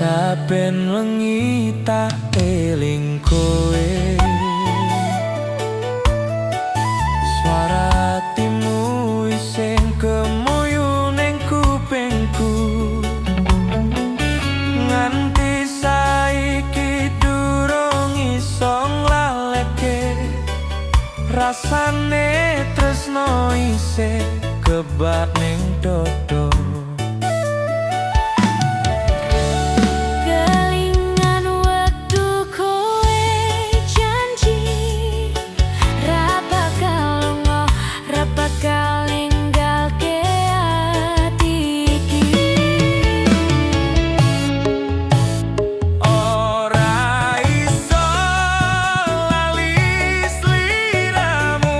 Saben wengi tak eling kowe. Suara atimu isih gemuyu ning kupingku. Nganti saiki durung iso nglaleke. Rasane tresno isih kebak ning dodo. Kelingan wektu kowe janji ra bakal lunga, ra bakal ninggalke ati iki. Ora iso lali sliramu.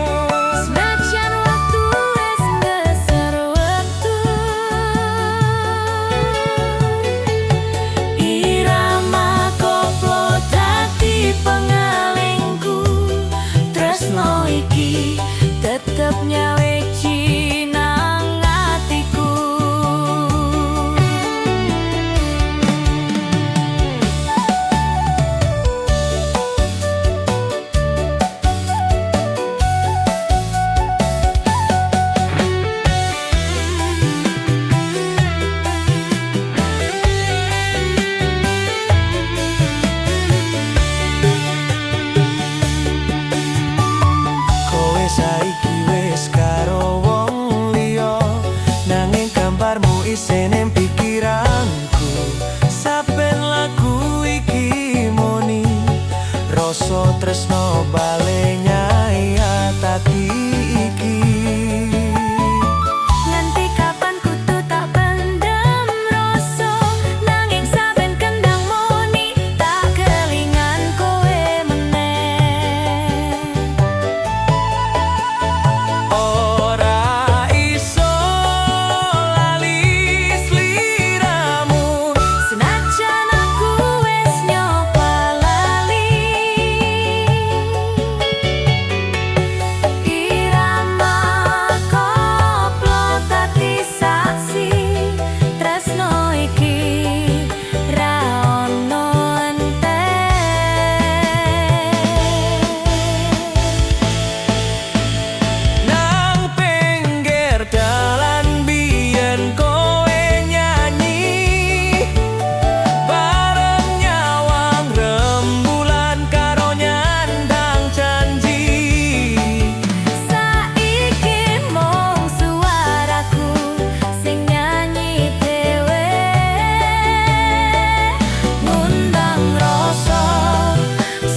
Senajan waktu wis ngeser wektu, irama koplo dadi pengelingku. Tresno iki tetep nyawiji nang atiku. Kowe saiki wis karo wong liya, nanging gambarmu isih ning pikiranku. Saben lagu iki muni rasa tresno bali nyayat ati iki. Nganti kapan kudu tak pendem rasa, nanging saben kendang muni tak kelingan kowe meneh. Ora iso lali sliramu. Senajan aku wis nyoba lali, irama koplo dadi saksi tresno iki ra ono entek. Nang pinggir dalan biyen kowe nyanyi bareng nyawang rembulan karo nyandang janji. Saiki mung suaraku sing nyanyi dhewe, ngundang rasa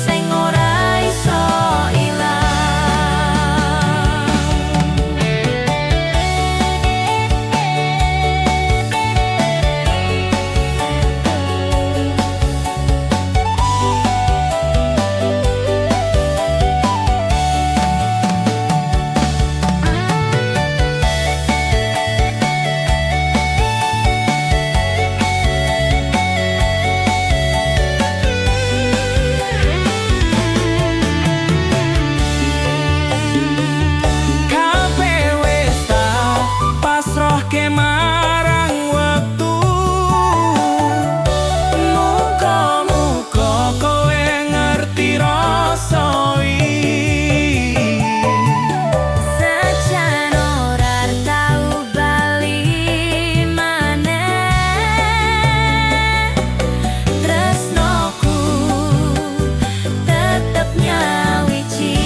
sing ora iso ilang. Kabeh wis tak pasrahke marang wektu. Muga-muga kowe ngerti rasa iki. Senajan ora tau bali maneh, tresnoku tetep nyawiji.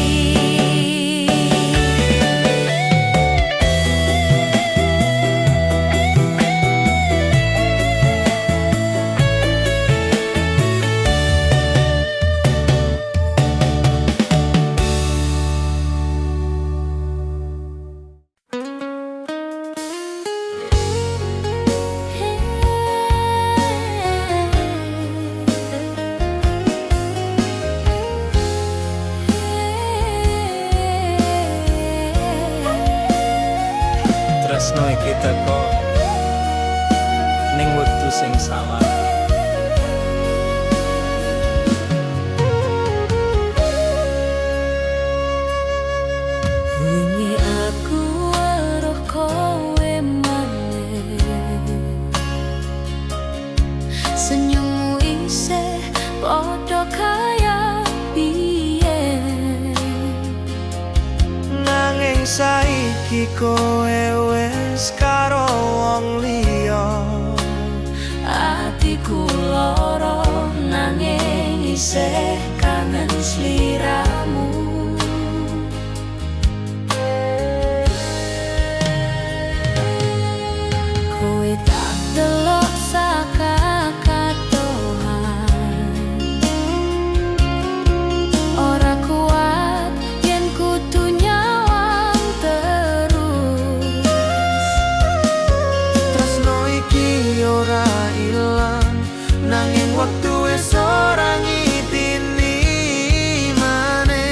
Tresno iki teko ning wektu sing salah. Wingi aku weruh kowe maneh, senyum Saiki kowe wis karo wong liya. Atiku loro nanging isih kangen sliramu. Kowe tak delok saka katohan, ora kuat yen kudu nyawang terus. Tresno iki ora ilang, nanging wektu wis ora ngitini maneh.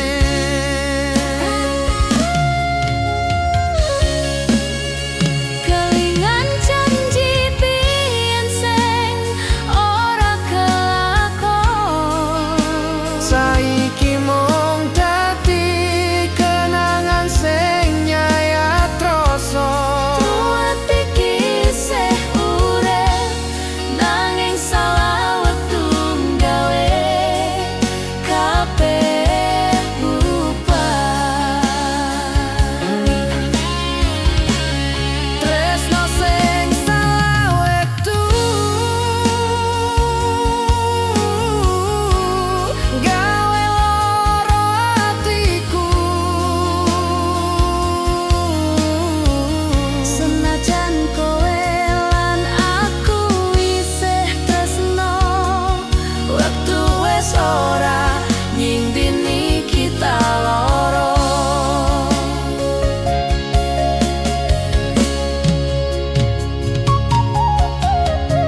Kelingan janji biyen sing ora kelakon. Saiki mung dadi kenangan sing nyayat rasa. Truwet iki isih urip nanging salah wektu nggawe kabeh bubar. Tresno sing salah wektu gawe lara atiku. Senajan kowe lan aku isih tresno, Wektu wis ora nyindini kita loro.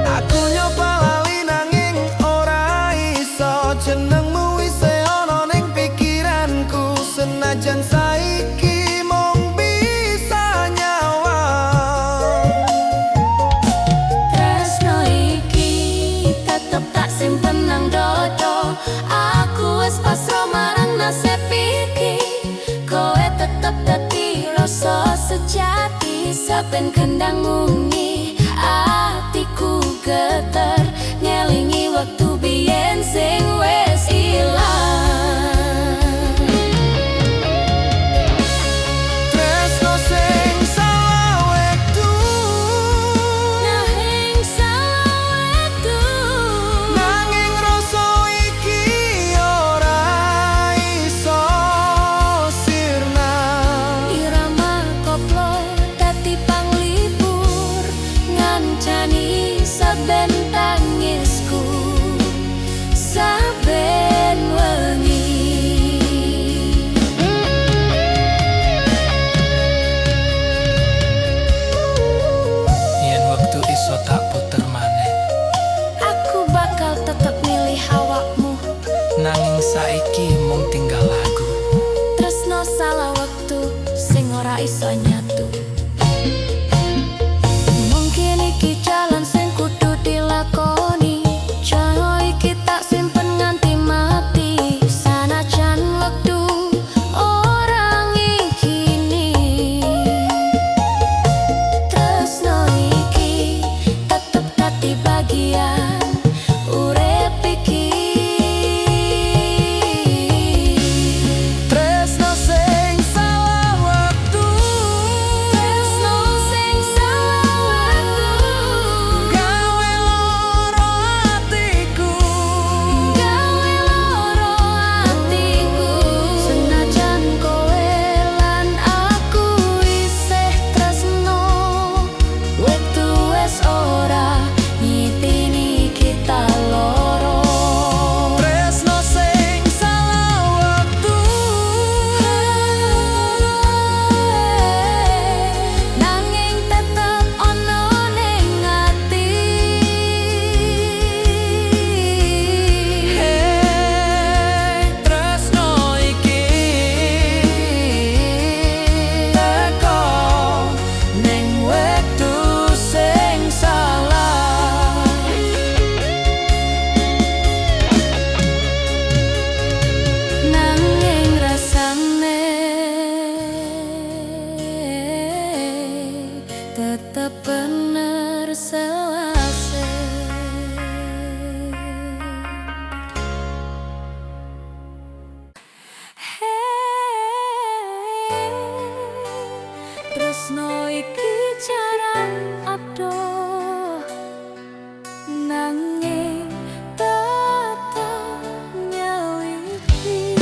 Aku nyoba lali nanging ora iso. Jenengmu isih ana ning pikiranku. Senajan saiki mung bisa nyawang. Tresno iki tetep tak simpen nang dodo. Aku wis pasrah marang nasib iki. Kowe tetep dadi rasa sejati. Saben kendang muni atiku geter ngelingi wektu biyen sing wis ilang. Tresno sing salah wektu, Nanging salah wektu, nanging rasa iki ora iso sirna. Irama koplo dadi panglipur ngancani saben tangisku saben wengi. Yen wektu iso tak puter maneh, Aku bakal tetep milih awakmu. nanging saiki mung tinggal lagu. Tresno salah wektu sing ora iso nyatu. Mungkin iki jalan sing kudu dilakoni. Jono iki tak simpen nganti mati. Sanajan wektu ora ngikini. Tresno iki tetep dadi bagian urip iki. Tresno sing salah wektu, Tresno sing salah wektu, gawe lara atiku. gawe lara atiku. Senajan kowe lan aku isih tresno, wektu wis ora ngitini Nanging tetep nyawiji.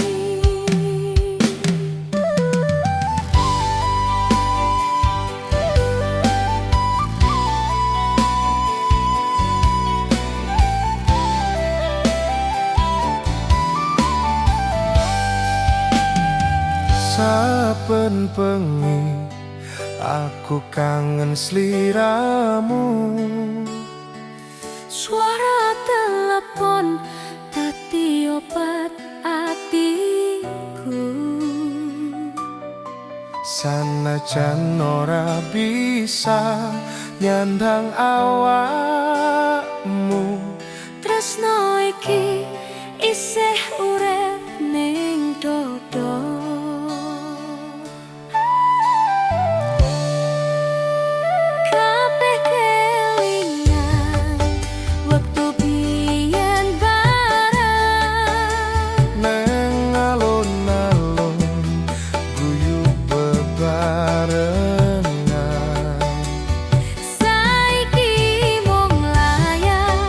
Saben bengi aku kangen sliramu. Suara telepon dadi obat atiku. Sanajan ora bisa nyandang awakmu, Tresno iki isih urip ning dodo. Kabeh kelingan wektu biyen bareng. Neng alun-alun guyu bebarengan. Saiki mung layar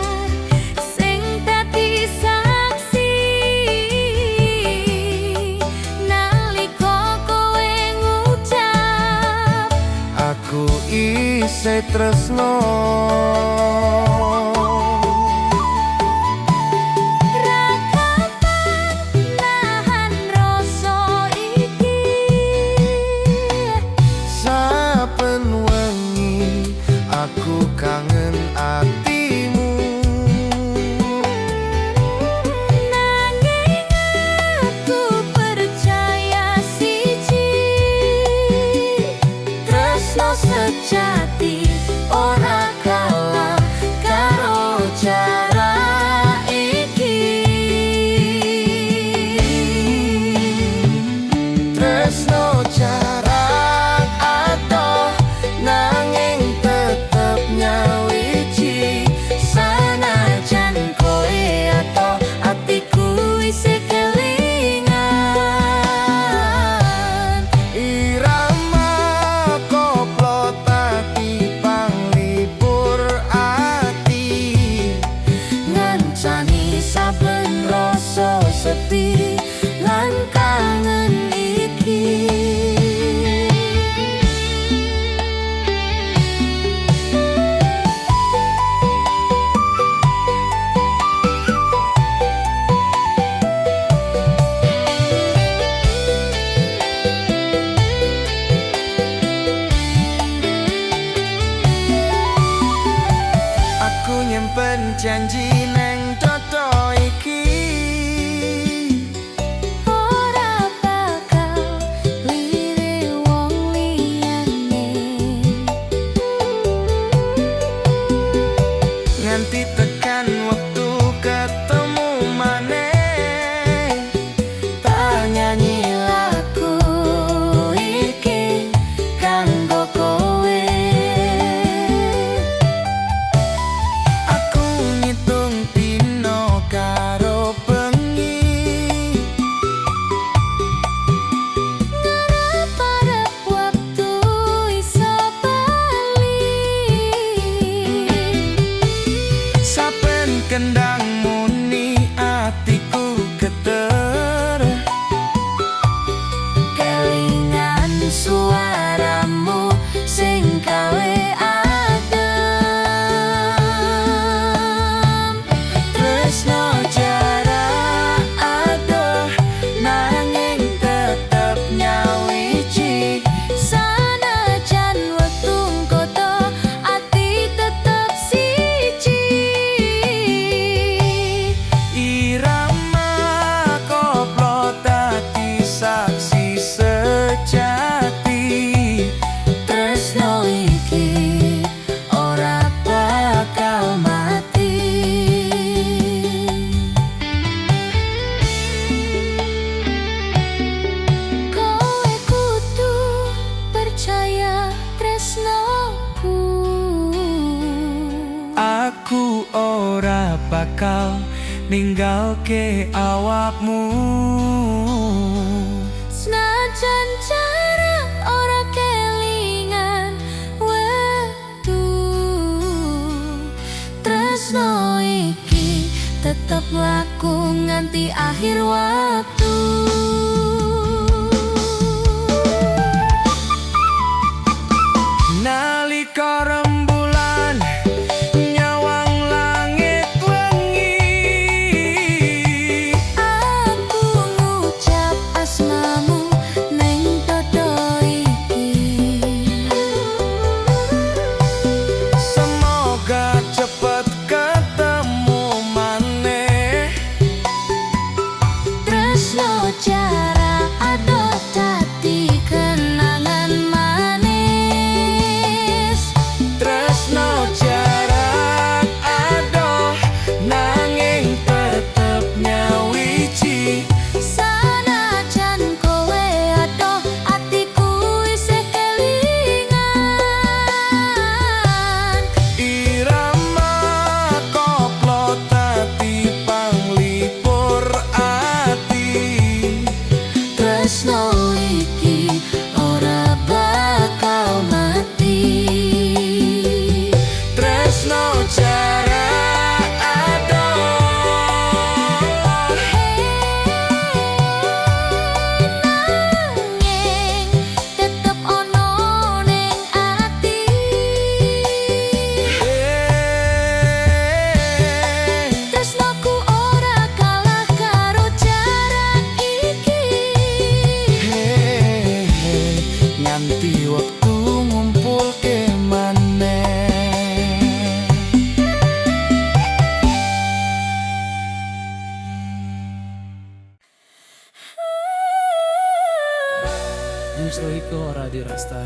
sing dadi saksi nalika kowe ngucap Aku isih tresno. Ra kapan nahan rasa iki. Saben wengi aku kangen atimu. Nanging aku percaya siji, tresno sejati ora kalah karo jarak iki. Tresno jarak adoh nanging tetep nyawiji. Sanajan kowe adoh, atiku isih kelingan. Irama koplo dadi panglipur ati. Ngancani saben rasa sepi lan kangen iki. Aku nyimpen janji neng dodo iki. Ora bakal lirik wong liyane. Nganti tekan wektu ketemu maneh. Tak nyanyi lagu iki kanggo kowe. Aku ngitung dino karo bengi. Ngarep-arep wektu iso bali. Saben kendang muni atiku geter. Kelingan suaramu sing gawe adem. Tresno jarak adoh nanging tetep nyawiji. Sanajan wektu koto, ati tetep siji. Irama koplo dadi saksi sejati. Tresno iki ora bakal mati. Kowe kudu percaya tresnoku. Aku ora bakal ninggalke awakmu. Senajan jarak ora kelingan wektu, tresno Tresno iki tetep laku nganti akhir waktu. Nalika rembulan nyawang langit wengi, Aku ngucap asmamu neng dodo iki. Semoga cepet ketemu maneh. Tresno jarak adoh dadi kenangan manis. Tresno jarak adoh nanging tetep nyawiji. Sanajan kowe adoh, atiku isih kelingan. Irama koplo dadi panglipur ati. Tresno iki ora bakal mati. Tresno jarak adoh. Nanging tetep ono ning ati. Tresnoku ora kalah karo jarak iki. Nganti wektu ngumpulke maneh. Tresno iku ora dirasta.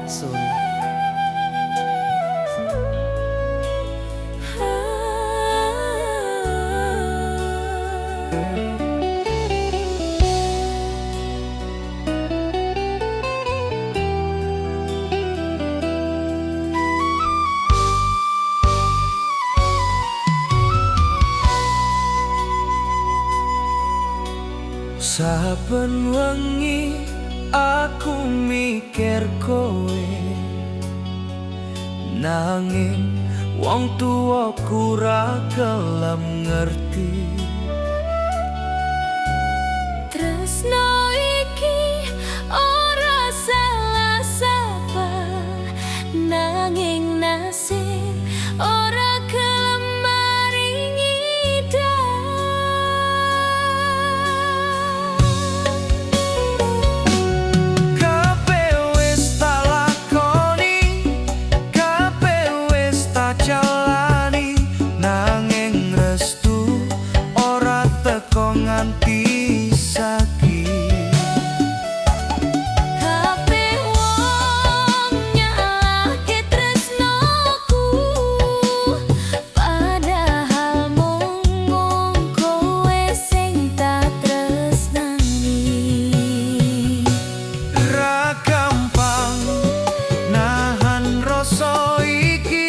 Sun. Saben wengi aku mikir kowe, nanging wong tuwaku ra gelem ngerti. Tresno iki ora salah sapa, nanging nasib ora gelem maringi Kabeh wis tak lakoni, kabeh wis tak jalani, nanging restu ora teko nganti saiki. Kabeh wong nyalahke tresnoku, padahal mung kowe sing tak tresnani. Ra gampang nahan rasa iki.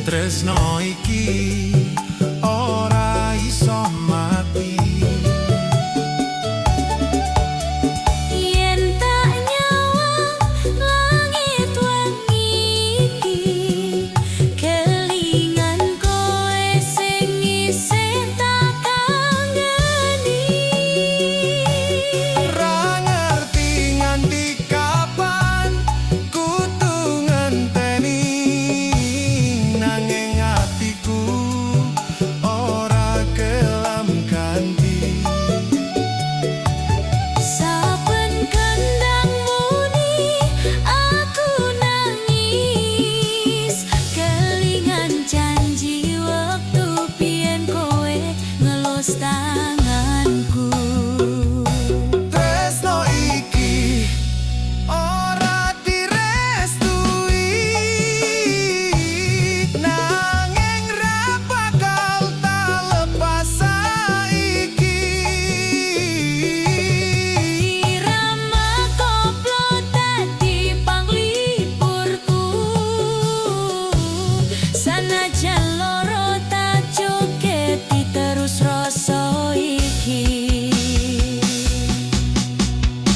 Tresno iki ora iso mati. Yen tak nyawang langit wengi iki, kelingan kowe sing isih tak kanggeni. Ra ngerti nganti kapan kudu ngenteni, nanging atiku ora gelem ganti. Saben kendang muni aku nangis, kelingan janji wektu biyen kowe ngelus tanganku. Tresno iki ora direstui, nanging ra bakal tak lepas saiki. Irama koplo dadi panglipurku, sanajan loro tak jogeti terus rasa iki.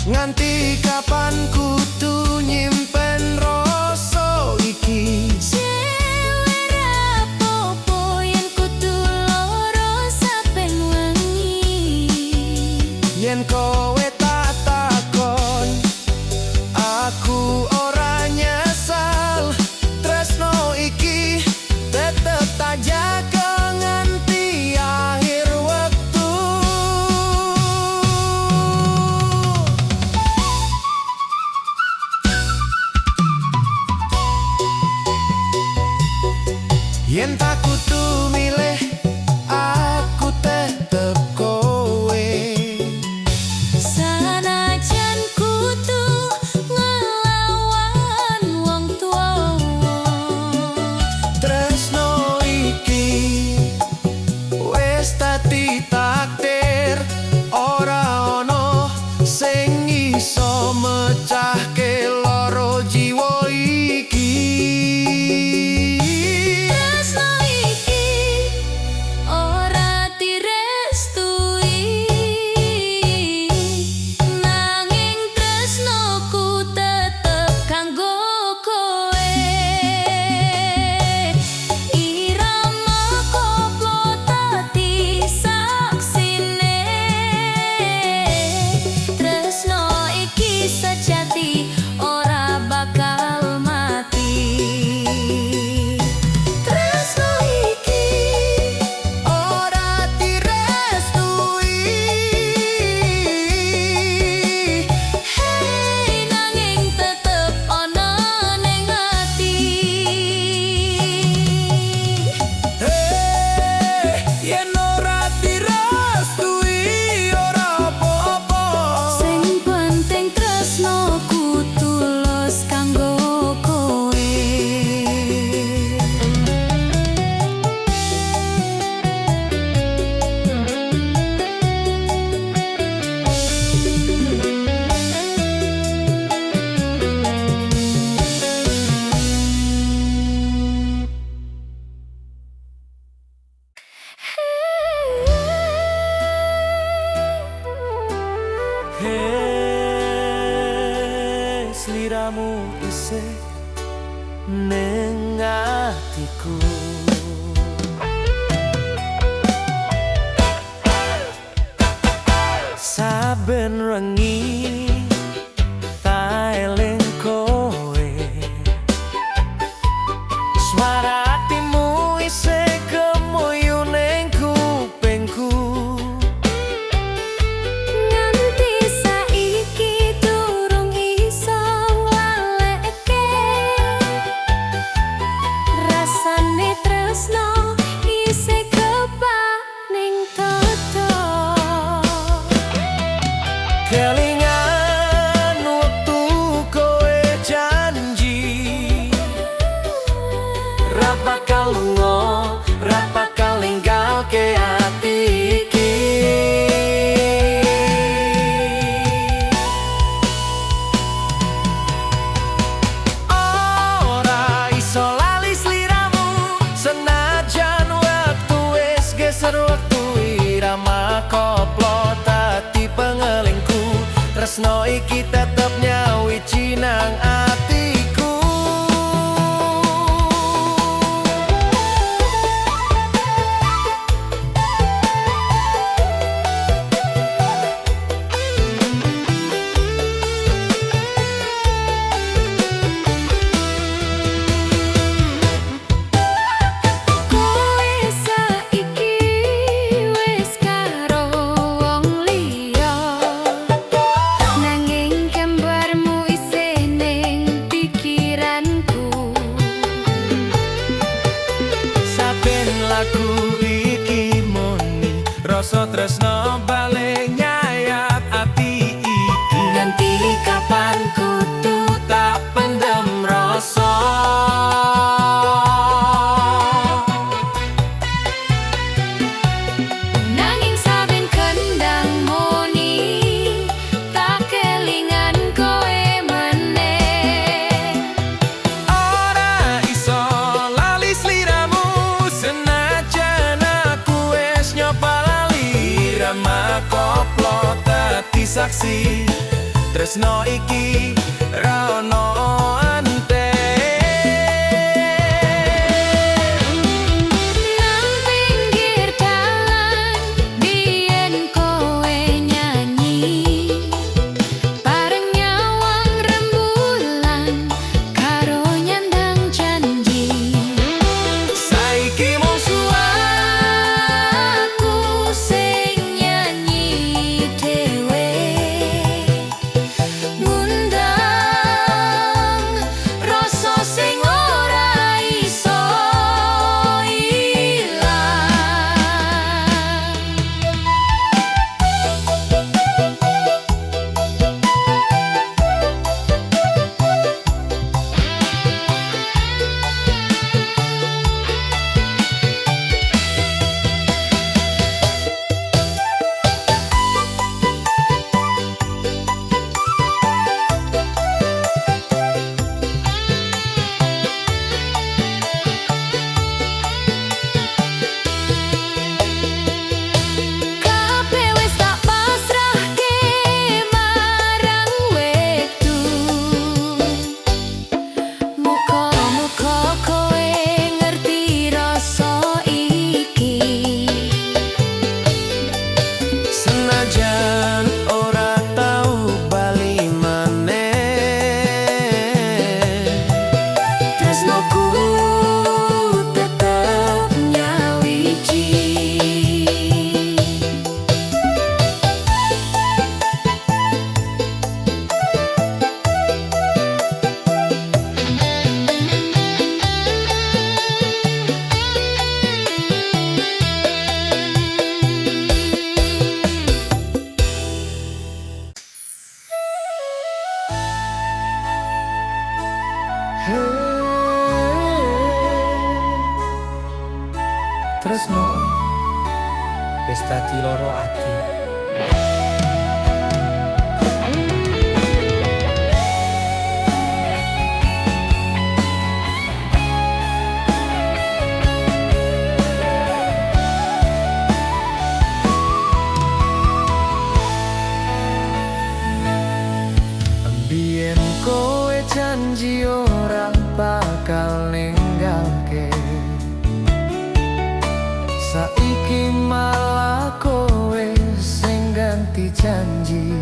Nganti kapan kudu nyimpen rasa iki? Dhewe rapopo yen kudu loro saben wengi. Yen kowe tak takon, aku ora nyesal. Tresno iki tetep tak jaga nganti akhir wektu. Yen tak kudu milih, aku tetep kowe. Sanajan kudu ngelawan wong tuwa. Tresno iki wis dadi takdir, ora ono sing iso mecahke loro jiwa iki. Tresno iki ora direstui, nanging tresnoku tetep kanggo kowe. Irama koplo dadi saksine, tresno iki sejati ora bakal mati. Tresno iki ora direstui, Hei, nanging tetep ana ning ati. Hei, yen ora direstui ora apa-apa. Sing penting tresnoku tulus kanggo kowe. Hei, sliramu isih ning atiku. Saben wengi tak eling kowe, suara atimu isih kemuyu ning kupingku. Nganti saiki durung iso nglaleke, rasane tresno isih kebak ning dodo. Kelingan wektu kowe janji ra bakal lunga, ra bakal ninggalke ati iki. Ora iso lali sliramu. Tresno iki tetep nyawiji nang atiku. Kowe saiki wis karo wong liya, nanging gambarmu isih ning pikiranku. Saben lagu iki muni rasa tresno balik nyayat ati iki. Nganti kapan kudu tak pendem rasa. Nanging saben kendang muni tak kelingan kowe meneh. Ora iso lali sliramu, senajan aku wis nyoba lali. Irama koplo dadi saksi, tresno iki ra ono ante. Nang pinggir dalan biyen kowe nyanyi, bareng nyawang rembulan karo nyandang janji. Saiki mung Aku sing nyanyi dhewe, ngundang rasa sing ora iso ilang. Kabeh wis tak pasrahke marang wektu. Muga-muga kowe ngerti rasa iki. Senajan ora tau bali maneh, Tresnoku tetep nyawiji. Tresno wis dadi loro ati. Biyen kowe janji ora bakal ninggalke, saiki malah kowe sing ganti janji.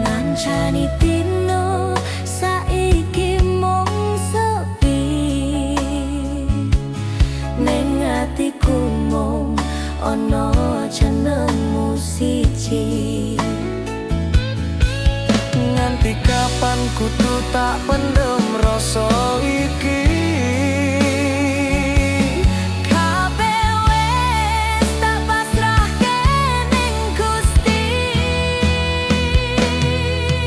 Ngancani dino saiki mung sepi, ning atiku mung ana jenengmu siji. Nganti kapan kudu tak pendem rasa iki? Kabeh wis tak pasrahke ning Gusti.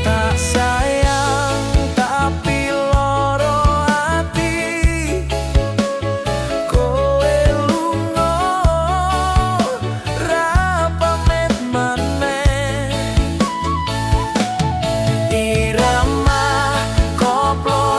Tak sayang tapi loro ati, kowe lunga ra pamit maneh. Irama koplo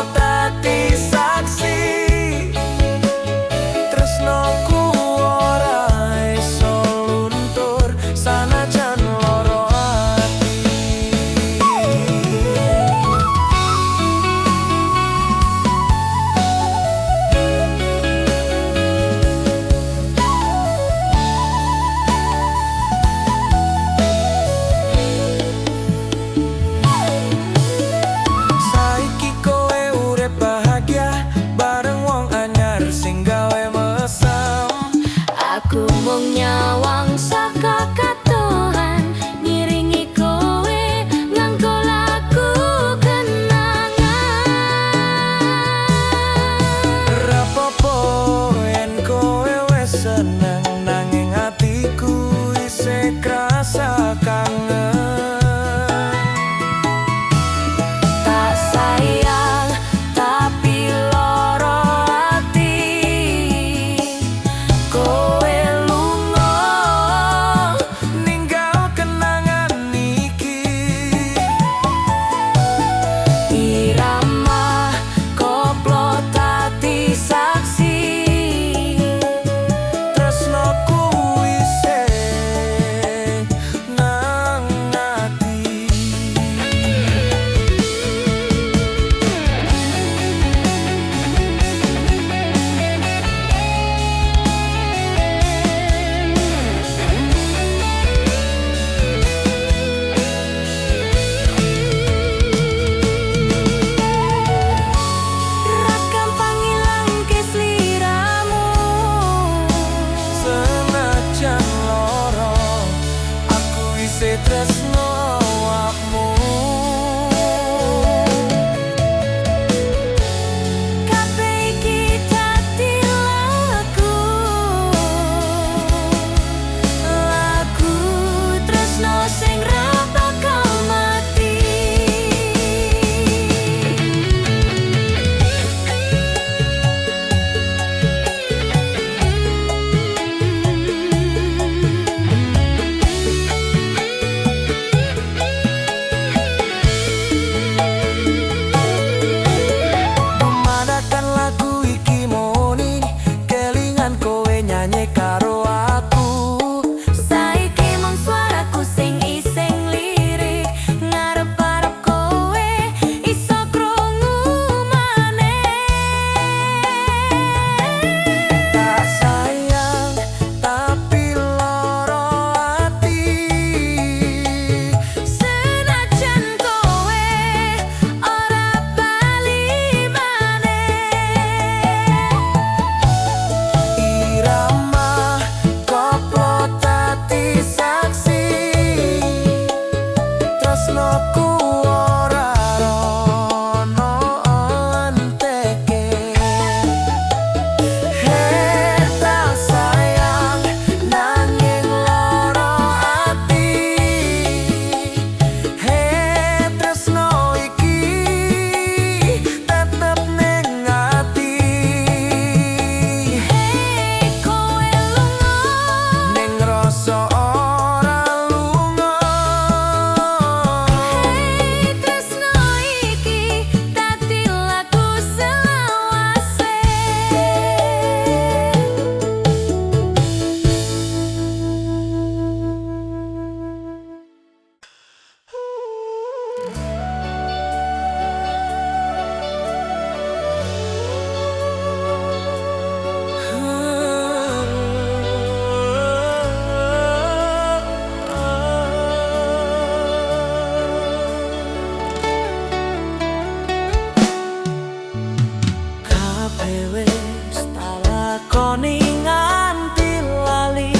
Kabeh wis tak lakoni nganti lali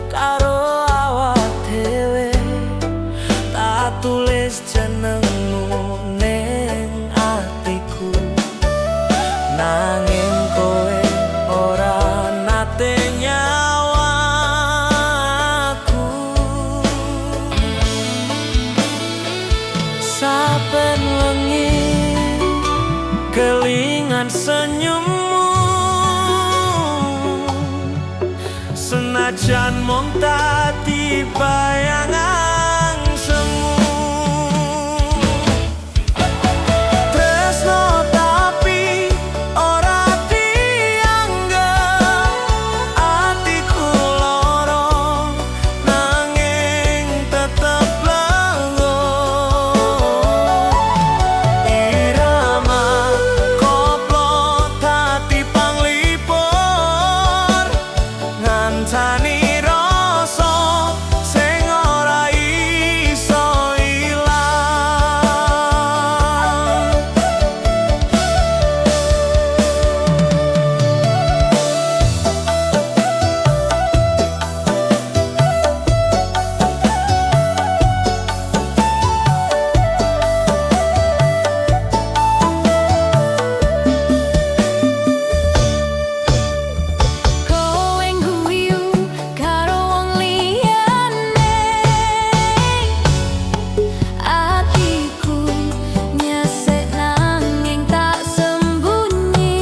karo awak dhewe. Tak tulis jenengmu ning atiku, nanging kowe ora nate nyawang aku. Saben wengi kelingan senyummu, senajan mung dadi bayangan semu. Tresno tapi ora dianggep, atiku loro nanging tetep lego. Irama koplo dadi panglipur, ngancani rasa sing ora iso ilang. Kowe ngguyu karo wong liyane, atiku nyesek nanging tak sembunyi.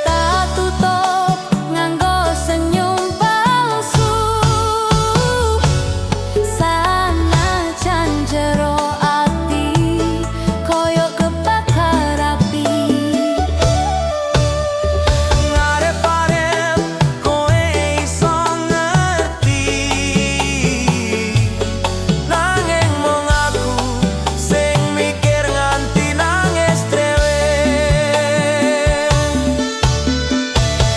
Tak tutup nganggo senyum palsu, sanajan jero ati koyo kebakar api. Ngarep-arep kowe iso ngerti, nanging mung aku sing mikir nganti nangis dhewe.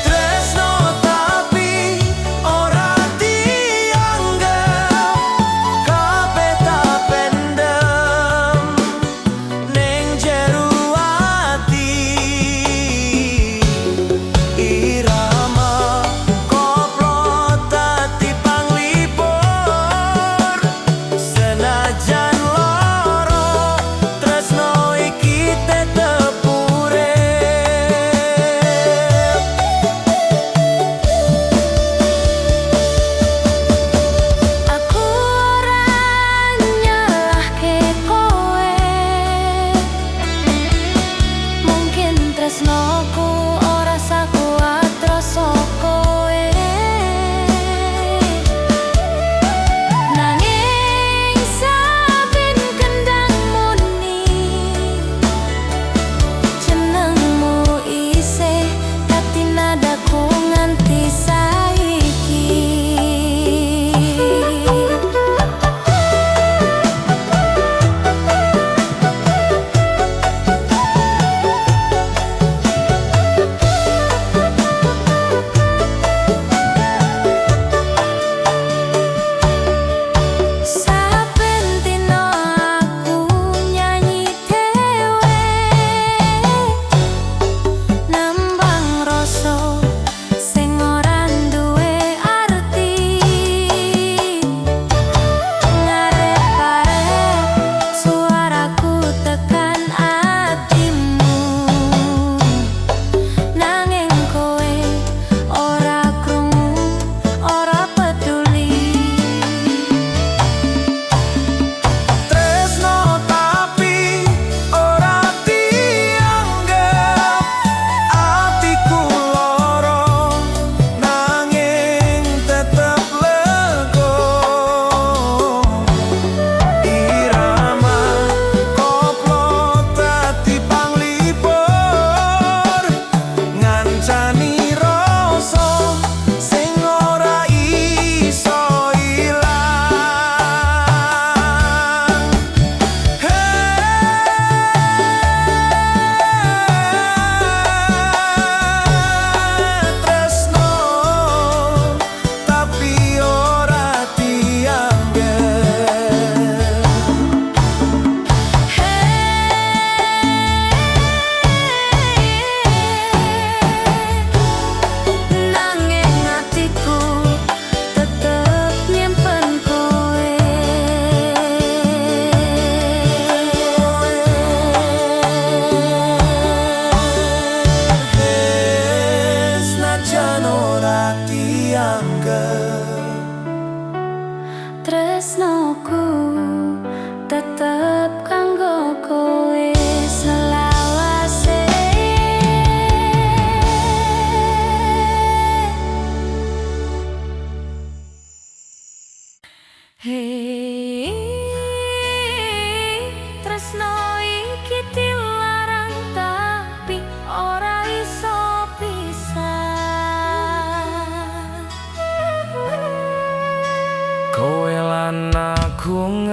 Tresno tapi ora dianggep, kabeh tak pendem ning jero ati. Irama koplo dadi panglipur, senajan loro tresno iki tetep urip. Aku ora nyalahke kowe, mungkin tresnoku ora sakuat rasa kowe. Nanging saben kendang muni, jenengmu isih dadi nadaku nganti saiki.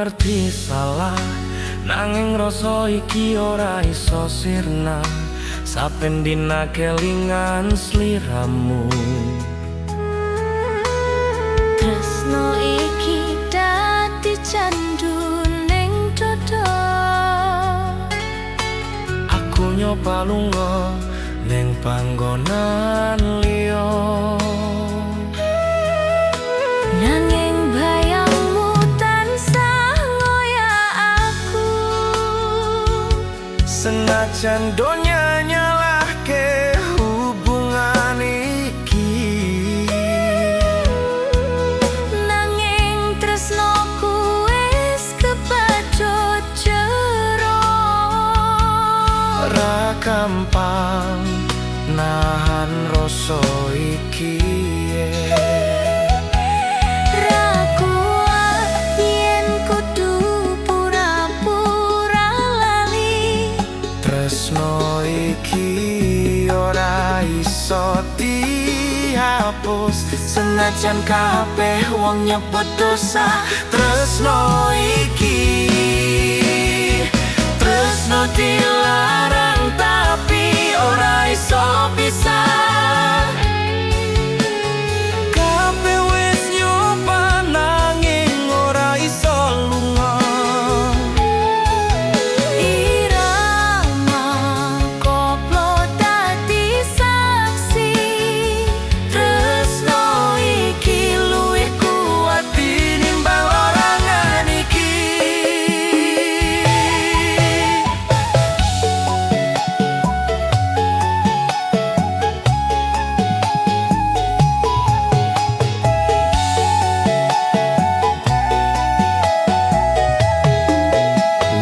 Ngerti salah, nanging rasa iki ora iso sirna. Saben dina kelingan sliramu. Tresno iki dadi candu ning dodo. Aku nyoba lunga ning panggonan liya. Nanging bayangmu tansah ngoyak aku. Senajan donya nyalahke hubungan iki, Nanging tresnoku wis kebacut jero. Ra gampang nahan rasa iki. Ra kuat yen kudu pura-pura lali. Tresno iki ora iso dihapus, senajan kabeh wong nyebut dosa. Tresno iki, tresno dilarang tapi ora iso pisah. Kabeh wis nyoba nanging ora iso lunga. Irama koplo dadi saksi. Tresno iki luwih kuat tinimbang larangan iki.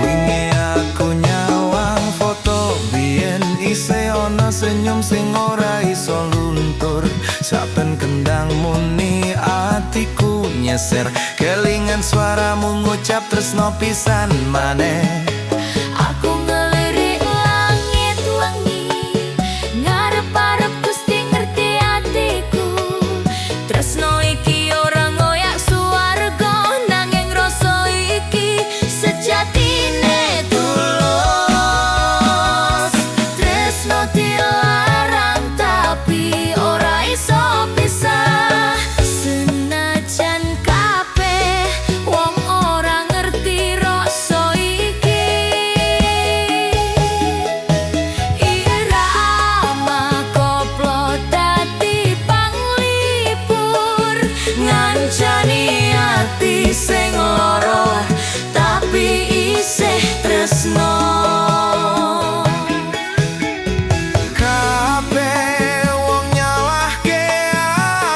Wingi aku nyawang foto biyen, isih ana senyum sing ora iso luntur. Saben kendang muni atiku nyeser, kelingan suaramu ngucap tresno pisan maneh. Aku ngelirik langit wengi, ngarep-arep Gusti ngerti atiku. Tresno iki ora ngoyak suwarga, nanging rasa iki sejatine tulus. Tresno dilarang tapi ora iso pisah. Senajan kabeh wong ora ngerti rasa iki. Irama koplo dadi panglipur, Ngancani ati sing lara tapi isih tresno. Kabeh wong nyalahke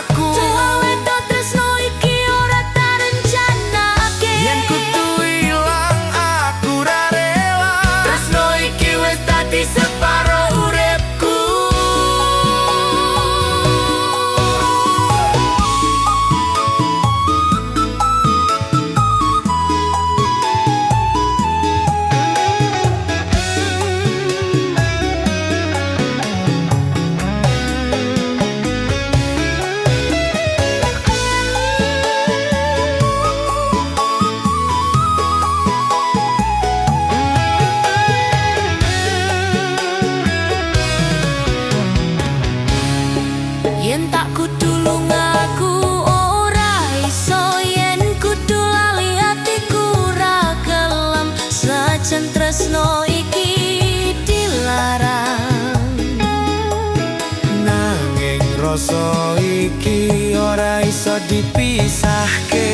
aku. Tuwa tresno iki ora tarencanake. Yen kudu ilang aku ra rela. Tresno iki wis dadi separo uripku. Yen tak kudu lunga aku ora iso, yen kudu lali atiku ra gelem, senajan tresno iki dilarang. Nanging rasa iki ora iso dipisahke.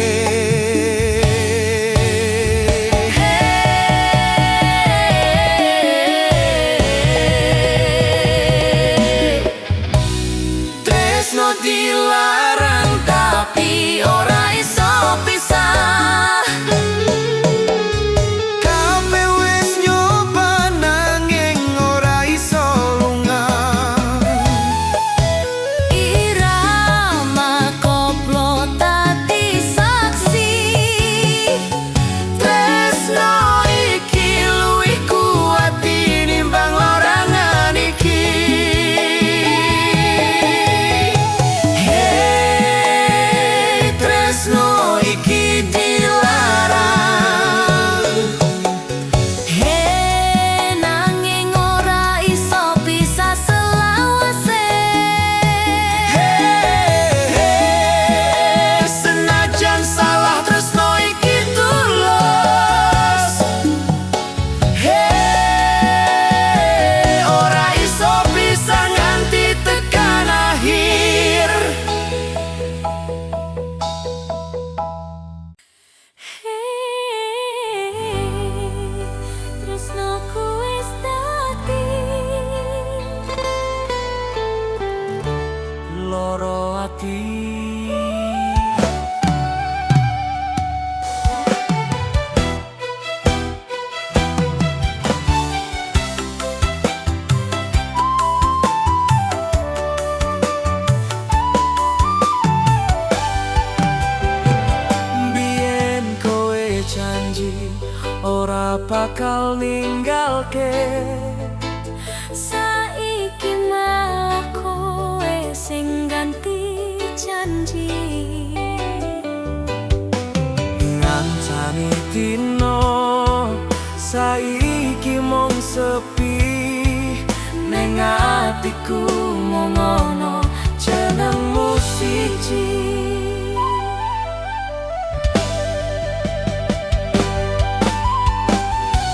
Tresno dilarang tapi Ora iso pisah. Kabeh wis nyoba nanging ora iso lunga. Irama koplo dadi saksi. bakal ninggalke. Saiki malah kowe sing ganti janji. Ngancani dino saiki mung sepi, ning atiku mung ono jenengmu siji.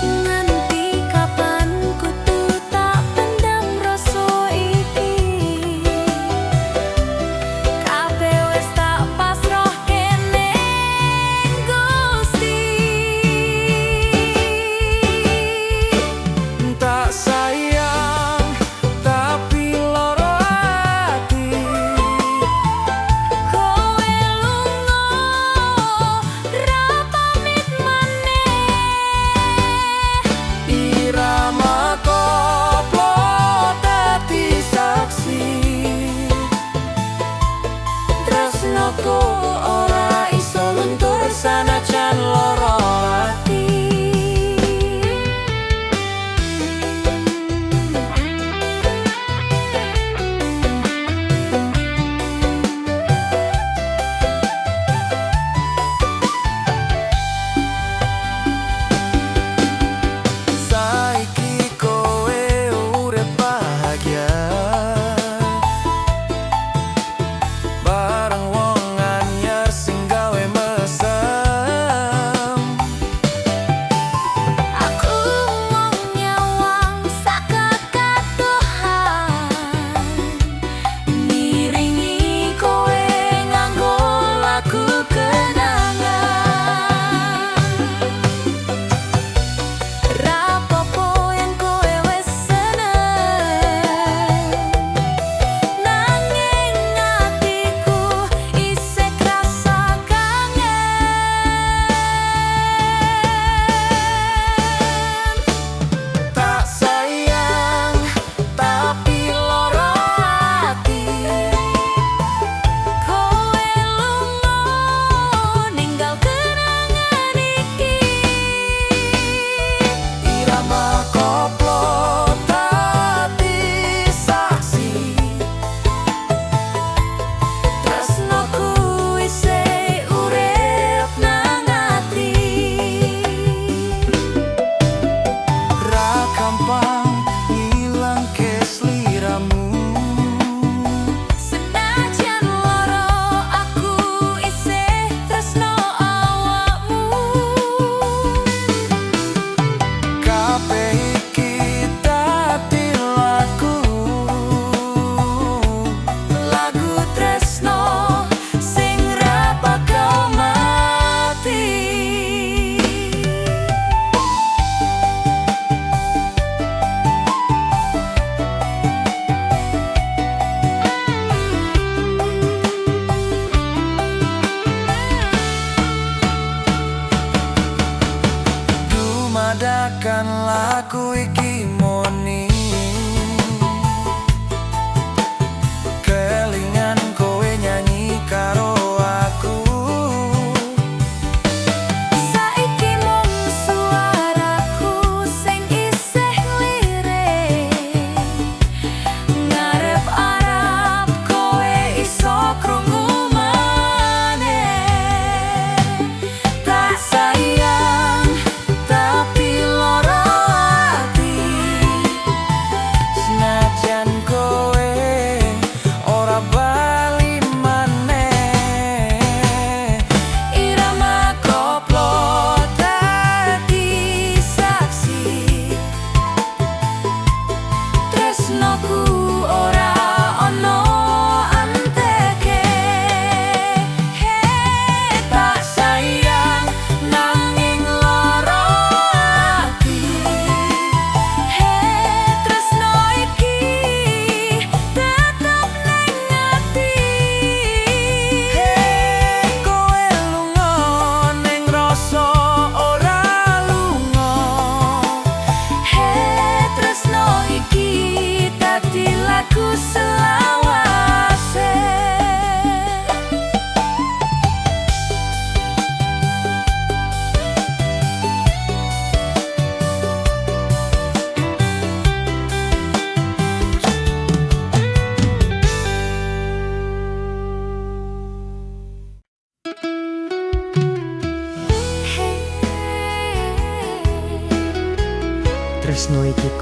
Nganti kapan kudu tak pendam rasa iki? Kabeh wis tak pasrahke ning Gusti. Tak sayang tapi loro ati. Kowe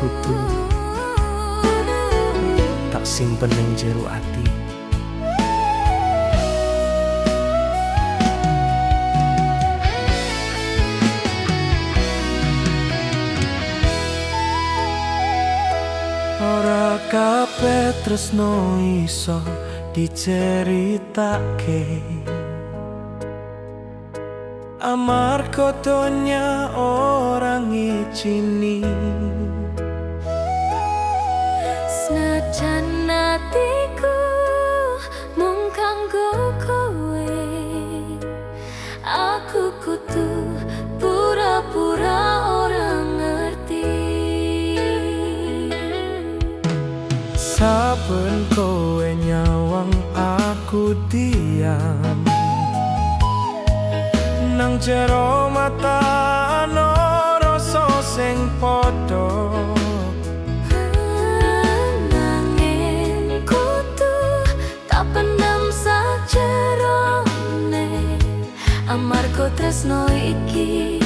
Kudu tak simpen ning jero ati. Ora kabeh tresno iso diceritake, amarga donya ora ngijini. Senajan atiku mung kanggo kowe, aku kudu pura-pura ora ngerti. Saben kowe nyawang aku diam, nang jero mata ana rasa sing padha. Nanging kudu tak pendem sajerone, amarga tresno iki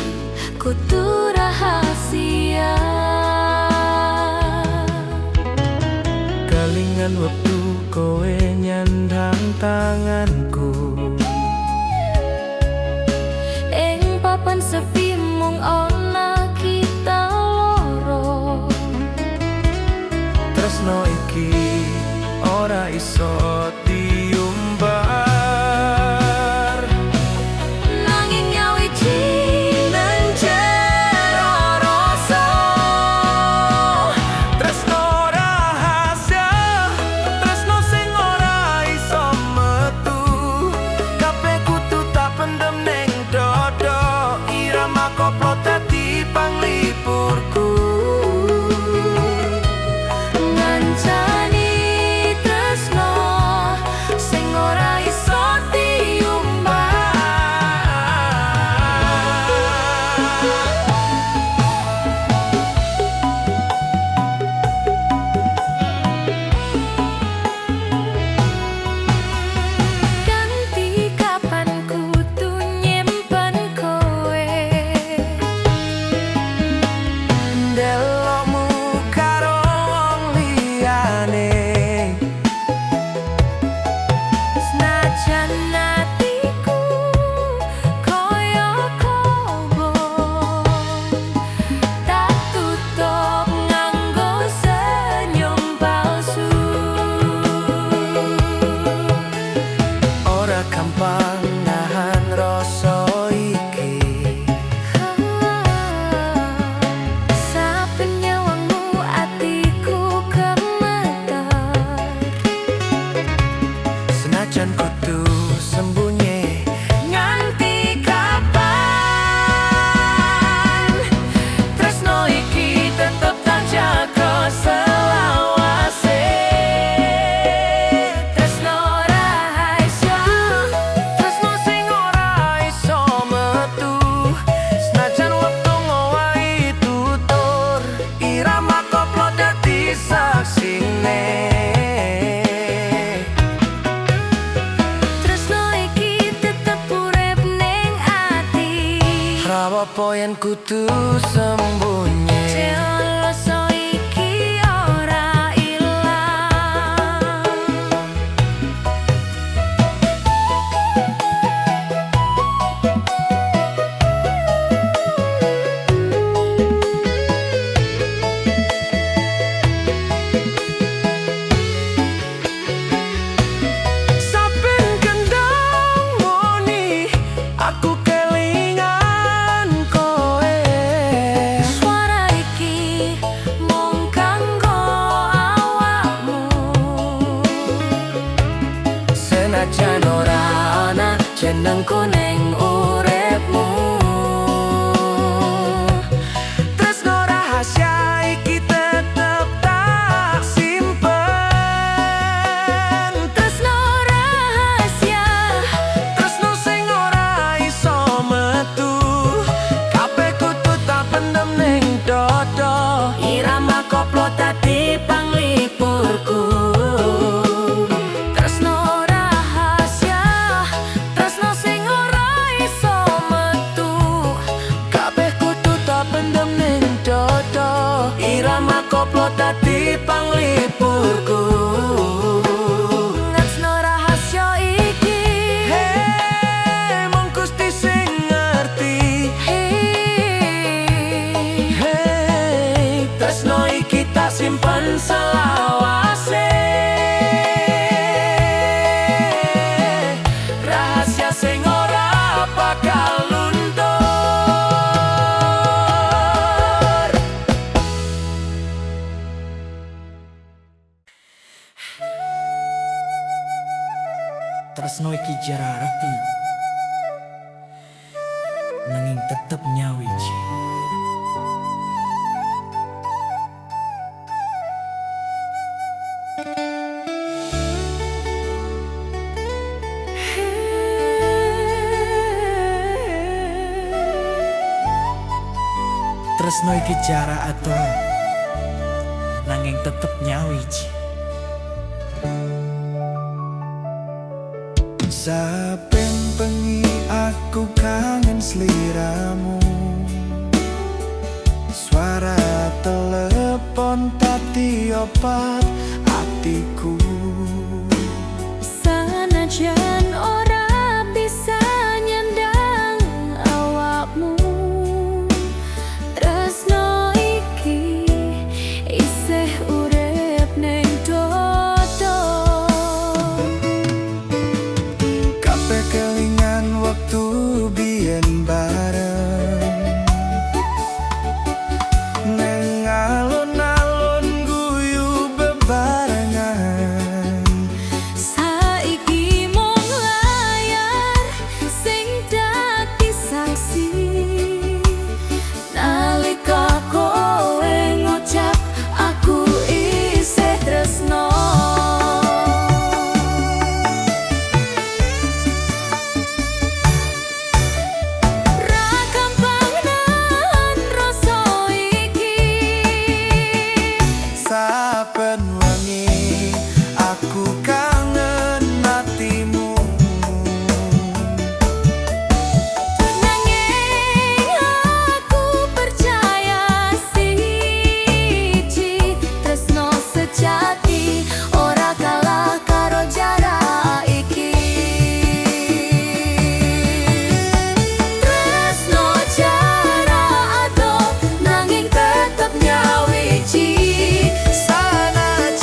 kudu rahasia. Kelingan wektu kowe nyandang tanganku, Ing papan sepi mung ana kita loro. Tresno iki ora iso diumbar. Nanging nyawiji Nang jero rasa, tresno rahasia, tresno sing ora iso metu. Kabeh kudu tak pendem ning dada, irama koplo dadi panglipurku. Ngancani tresno sing ora iso diumbar. Ganti kapan kudu nyimpen kowe, Ndelokmu karo wong liyane, senajan atiku kaya kobong, tak tutup nganggo senyum palsu. Ora gampang nahan rasa iki. Saben nyawangmu atiku gemeter. Senajan kudu sembunyi, nganti kapan tresno iki tetep tak jaga selawase. Tresno rahasia, Tresno sing ora iso metu, senajan wektu ngowahi tutur, irama koplo dadi saksine. Tresno iki tetep urip ning ati. Ra apa yen kudu sembunyi. Rasa iki ora ilang. Saben kendang muni, aku kelingan kowe. dadi panglipurku. Ngetno rahasya iki. Hei, mung Gusti sing ngerti. Hei. Hei, tresno iki tak simpen selawase. Rahasia sing ora bakal luntur. Tresno iki jarak arti, nanging tetep nyawiji. Tresno iki jarak adoh, nanging tetep nyawiji. Saben bengi aku kangen sliramu. Suara telepon dadi obat atiku. Sanajan ora bisa nyandang awakmu, tresno iki isih urip ning dodo. Kabeh kelingan wektu biyen bareng. Neng alun-alun guyu bebarengan. Saiki mung layar sing dadi saksi. Nalika kowe ngucap aku isih tresno. Ra gampang nahan rasa iki. Saben wengi aku kangen atimu. Nanging aku percaya siji, tresno sejati ora kalah karo jarak iki. Tresno jarak adoh nanging tetep nyawiji. Sanajan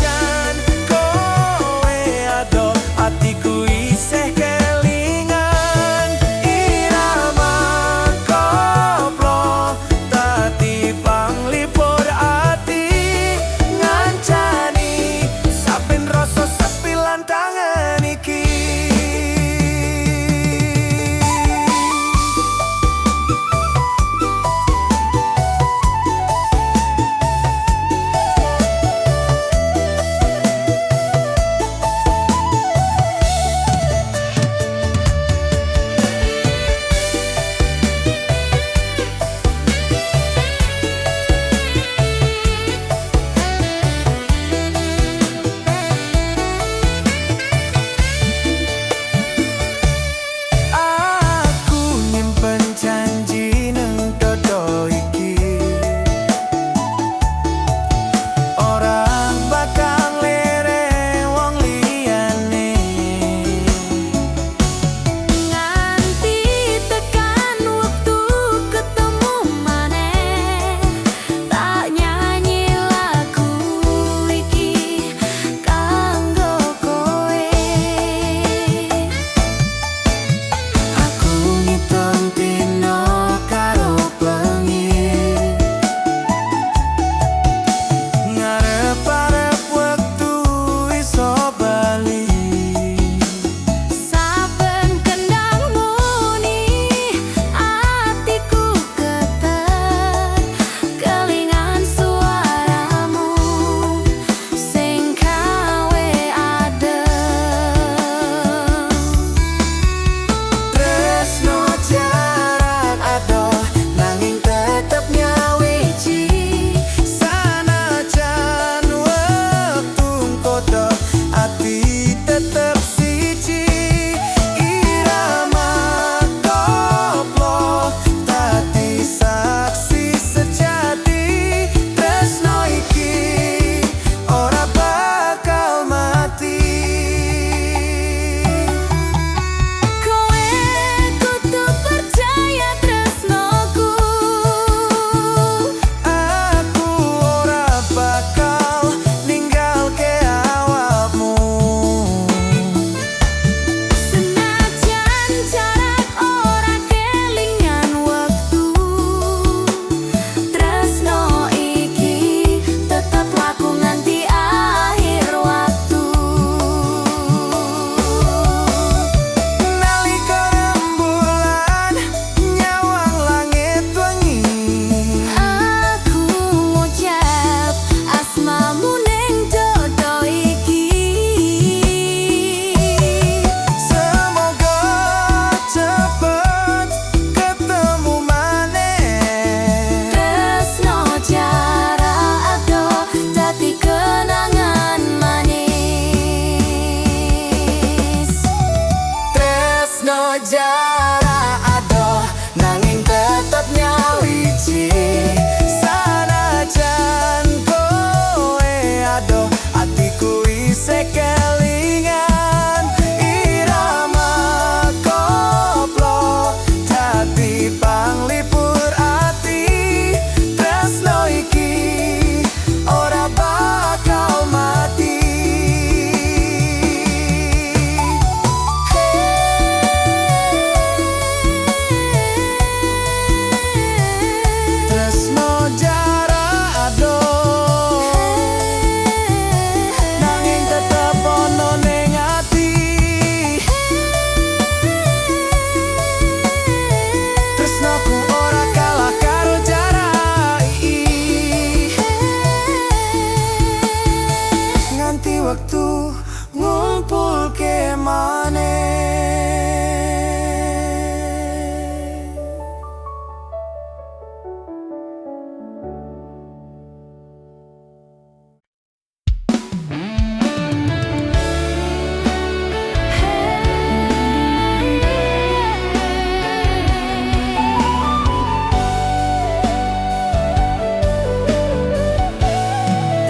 wektu ngumpulke maneh.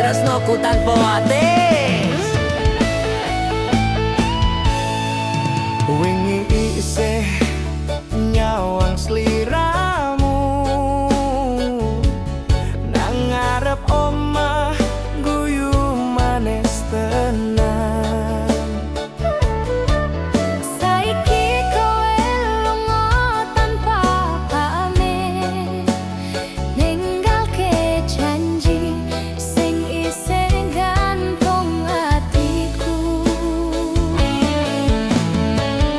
Tresnoku tanpa wates. Wingi isih nyawang sliramu nang ngarep omah, guyu manis tenan. Saiki kowe lunga tanpa pamit, ninggalke janji sing isih gantung atiku.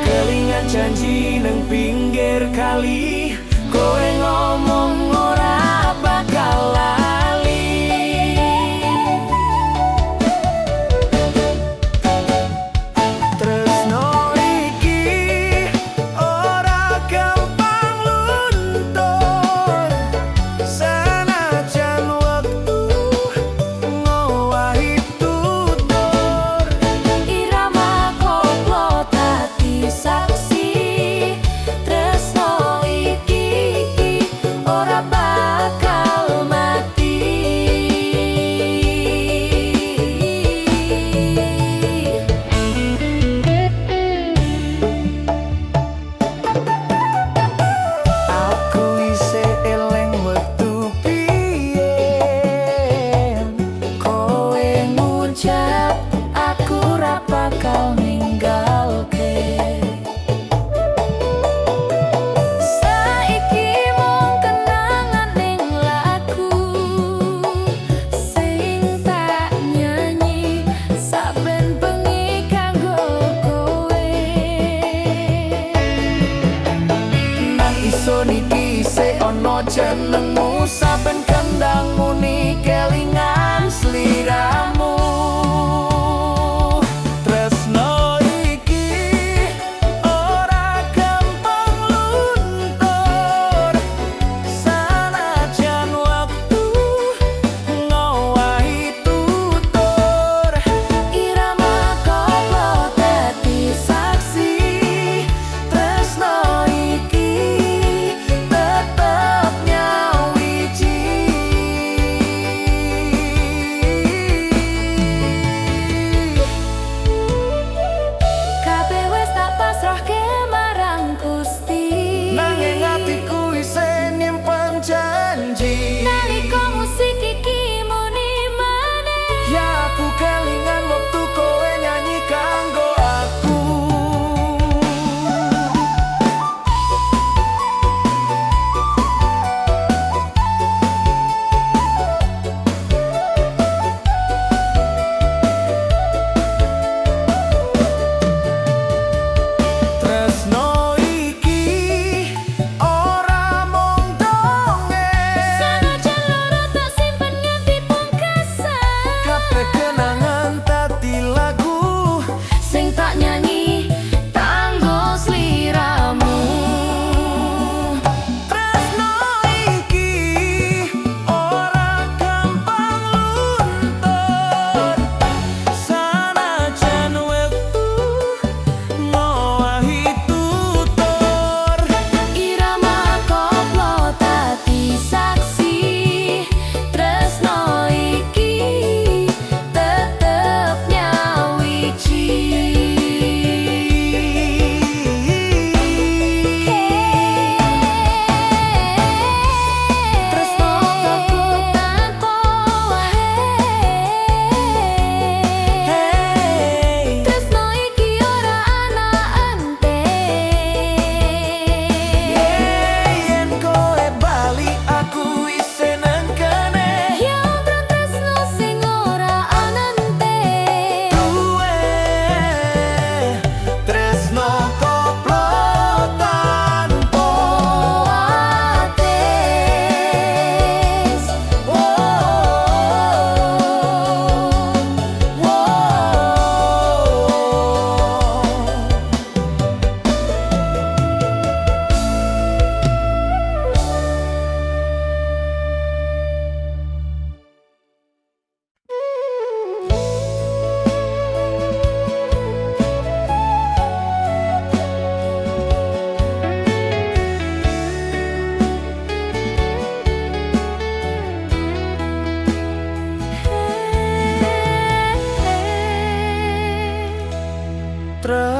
Kelingan janji nang pinggir kali, kowe ngomong ora bakal lali. Tresno iki ora gampang luntur, senajan wektu ngowahi tutur. Irama koplo dadi saksi, tresno iki ora bakal mati. Aku isih eling wektu biyen, kowe ngucap aku ra bakal ninggalke. Saiki mung kenangan ning lagu sing tak nyanyi saben bengi kanggo kowe. Nang isun iki isih ana jenengmu, saben kendang muni kelingan sliramu. Tresno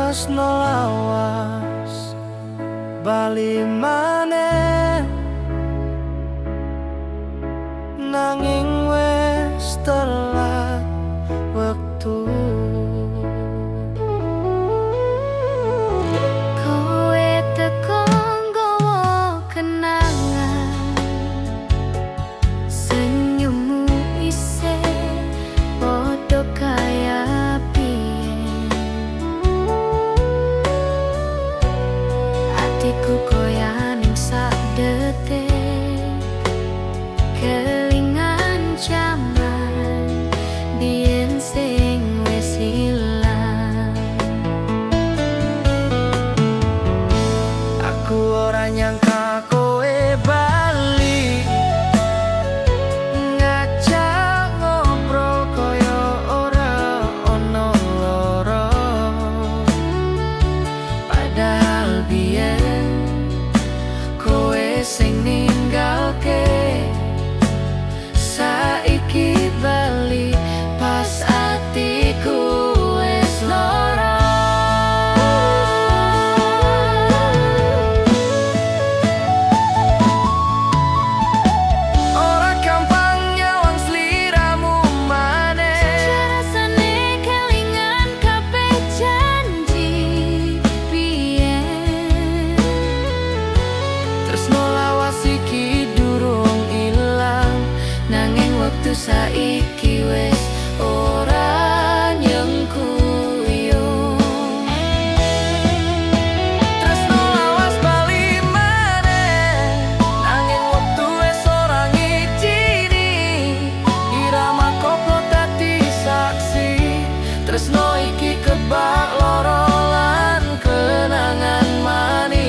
Tresno lawas bali maneh, nanging wis telat wektu. Kowe teko nggawa kenangan, senyummu isih padha kaya biyen. Atiku koyo ning sak detik, kelingan jaman biyen sing wis ilang. Aku ora nyangka kowe bali, ngajak ngobrol koyo ora ono loro. Padahal biyen kowe sing ninggalke, saiki bali pas atiku wis lara. Ora gampang nyawang sliramu maneh. Rasane kelingan kabeh janji biyen. Tresno lawas iki durung ilang, nanging wektu saiki wis ora nyengkuyung. Tresno lawas bali maneh, nanging wektu wis ora ngijini. Irama koplo dadi saksi, tresno iki kebak loro lan kenangan manis.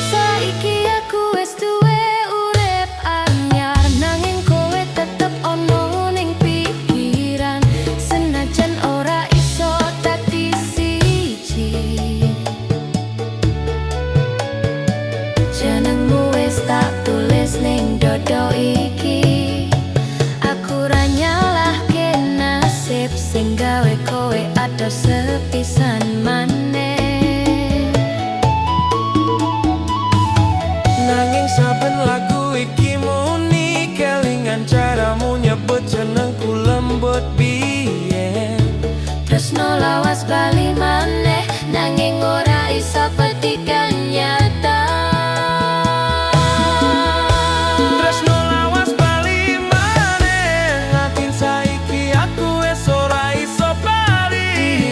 Saiki aku wis duwe urip anyar, nanging kowe tetep ono ning pikiran, senajan ora iso dadi siji. Jenengmu wis tak tulis ning dodo iki. Aku ra nyalahke nasib sing gawe kowe adoh sepisan maneh. Nanging saben lagu iki muni, kelingan caramu nyebut jenengku lembut biyen. Tresno lawas bali maneh, nanging ora iso dadi kenyataan. Tresno lawas bali maneh, nanging saiki aku wis ora iso bali.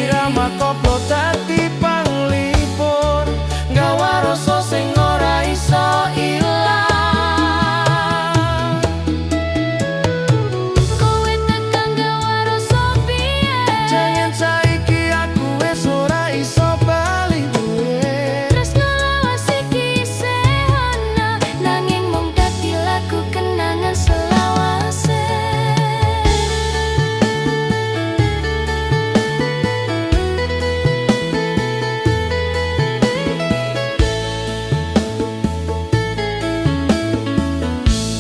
Irama koplo dadi panglipur, gawa rasa sing ora iso ilang. Kowe tekan gawa rasa biyen. Jangan saiki aku wis ora iso bali duwe. Tresno lawas iki isih ana, nanging mung dadi lagu kenangan selawase.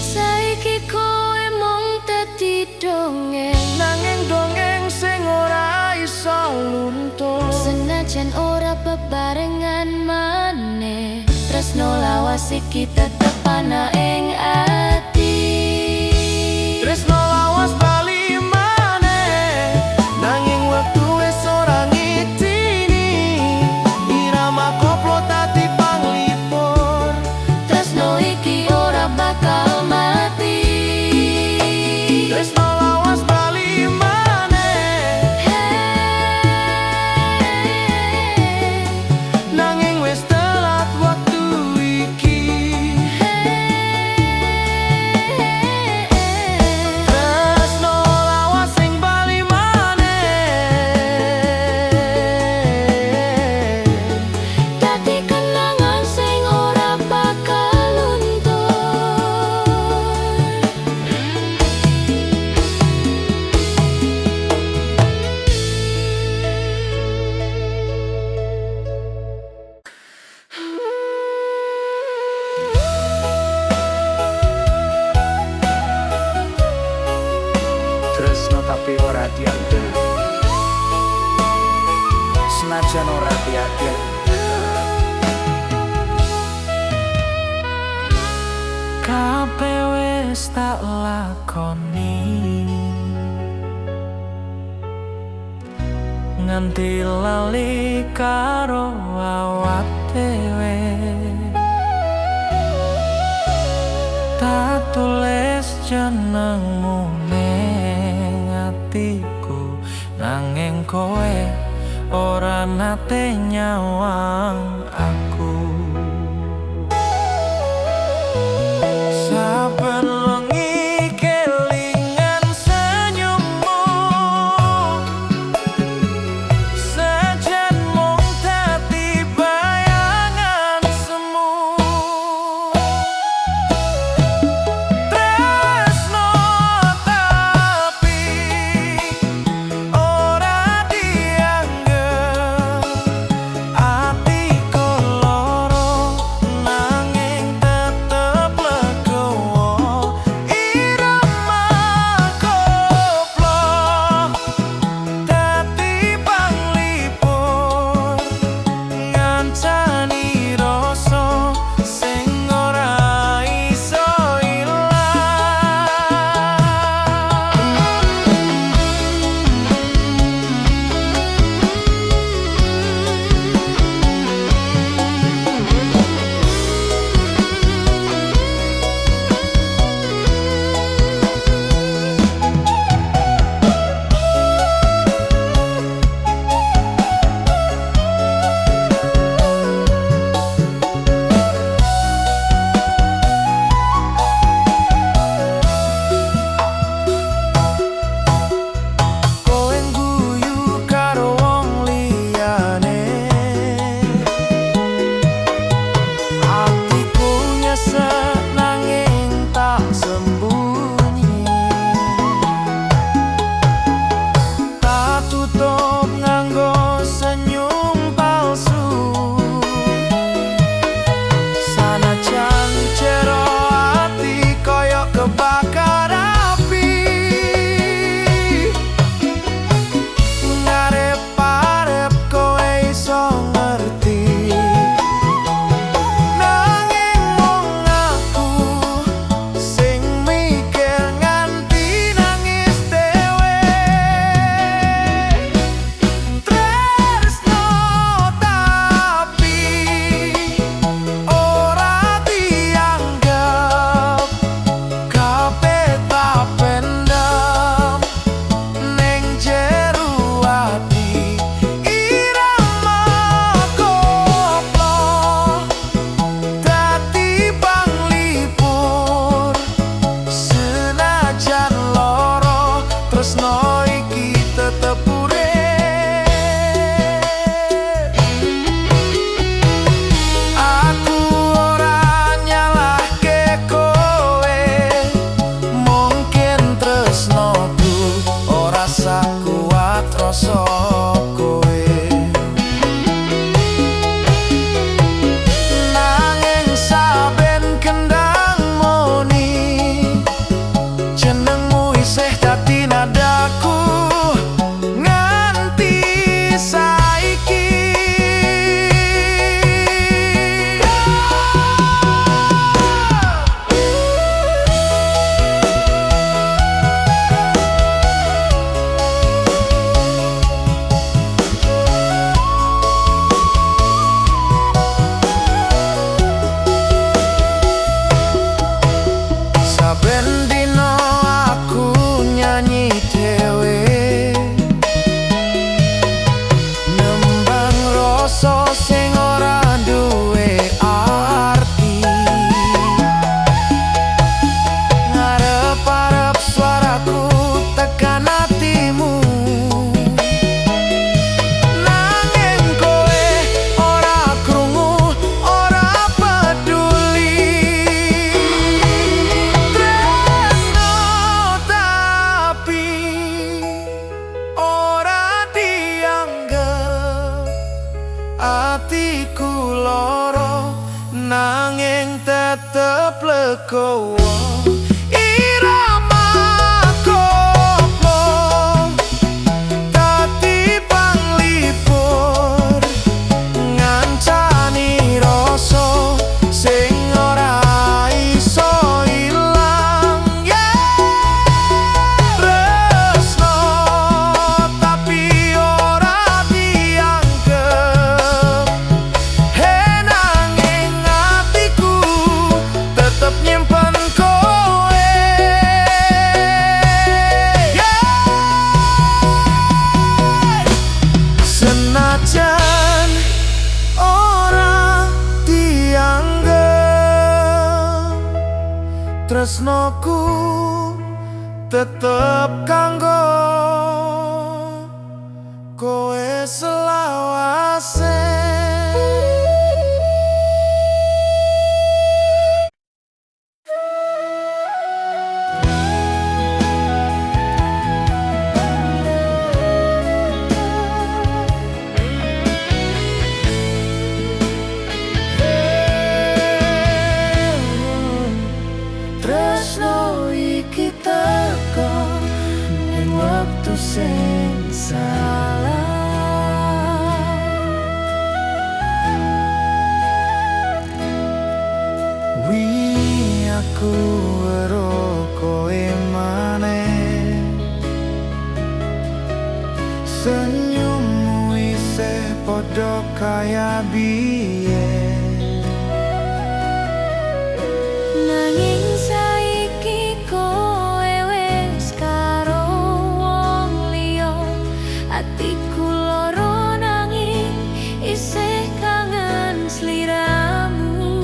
Saiki kowe mung dadi dongeng, Nanging dongeng sing ora iso luntur. senajan ora bebarengan maneh. Tresno lawas iki tetep ana ing ati. Tresno lawas bali maneh, nanging wektu wis ora ngijini. Irama koplo dadi panglipur, Tresno iki ora bakal mati. Tresno lawas bali maneh, Hey, nanging wis telat wektu iki. hey. dianggep, senajan ora dianggep. Kabeh wis tak lakoni, nganti lali karo awak dhewe. Tak tulis jenengmu ning atiku, nanging kowe ora nate nyawang aku. Saben wengi kelingan senyummu, senajan mung dadi bayangan semu. Tresno tapi ora dianggep, atiku loro nanging tetep legowo. Irama koplo dadi panglipur, ngancani rasa sing ora iso ilang. Kowe ngguyu karo wong liyane, atiku nyesek nanging tak sembunyi. Tak tutup nganggo senyum palsu, sanajan jero ati koyo kebakar api. Ngarep-arep kowe iso ngerti, nanging mung aku sing mikir nganti nangis dhewe. Tresno tapi ora dianggep, kabeh tak pendem ning jero ati. Irama koplo dadi panglipur, senajan loro tresno iki tetep urip. Aku ora nyalahke kowe, mungkin tresnoku ora sakuat rasa kowe. Nanging saben kendang muni, jenengmu isih dadi nadaku nganti saiki. Saben dino aku nyanyi dhewe, nembang rasa sing ora duwe arti. Ngarep-arep suaraku tekan atimu, nanging kowe ora krungu, ora peduli. Tresno tapi ora dianggep, atiku loro nanging tetep legowo. Irama koplo Tresnoku tetep kanggo kowe selawase. Tresno iki teko ning wektu sing salah. Wingi aku weruh kowe maneh, senyummu isih padha kaya biyen. Nanging saiki kowe wis karo wong liya, atiku lara nanging isih kangen sliramu.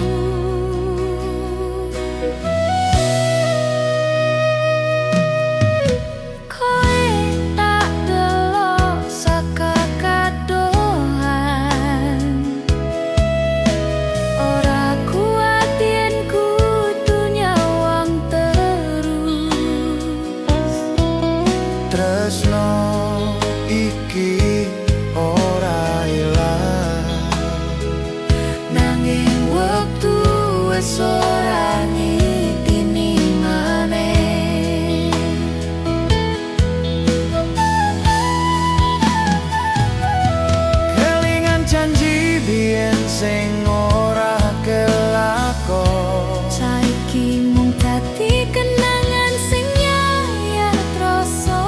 Kowe tak delok saka kadohan, ora kuat yen kudu nyawang terus. Tresno iki ora ilang, Nanging wektu wis ora ngitini maneh. Kelingan janji biyen sing ora kelakon. Saiki mung dadi kenangan sing nyayat rasa.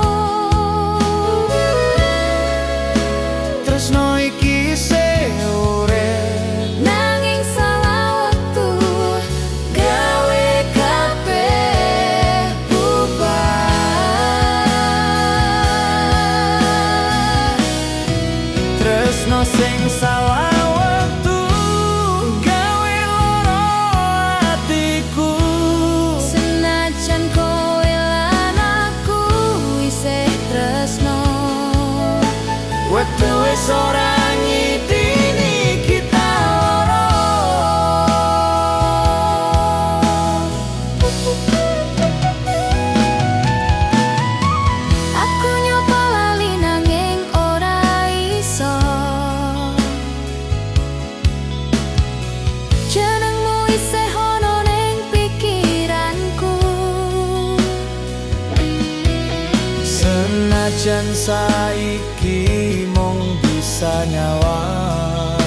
Tresno iki isih urip, Nanging salah wektu Gawe kabeh bubar. Tresno sing salah wektu gawe lara atiku. Senajan kowe lan aku isih tresno, Wektu wis ora ngitini kita loro. Aku nyoba lali nanging ora iso. Jenengmu isih ono ning pikiranku. Senajan saiki mung bisa nyawang,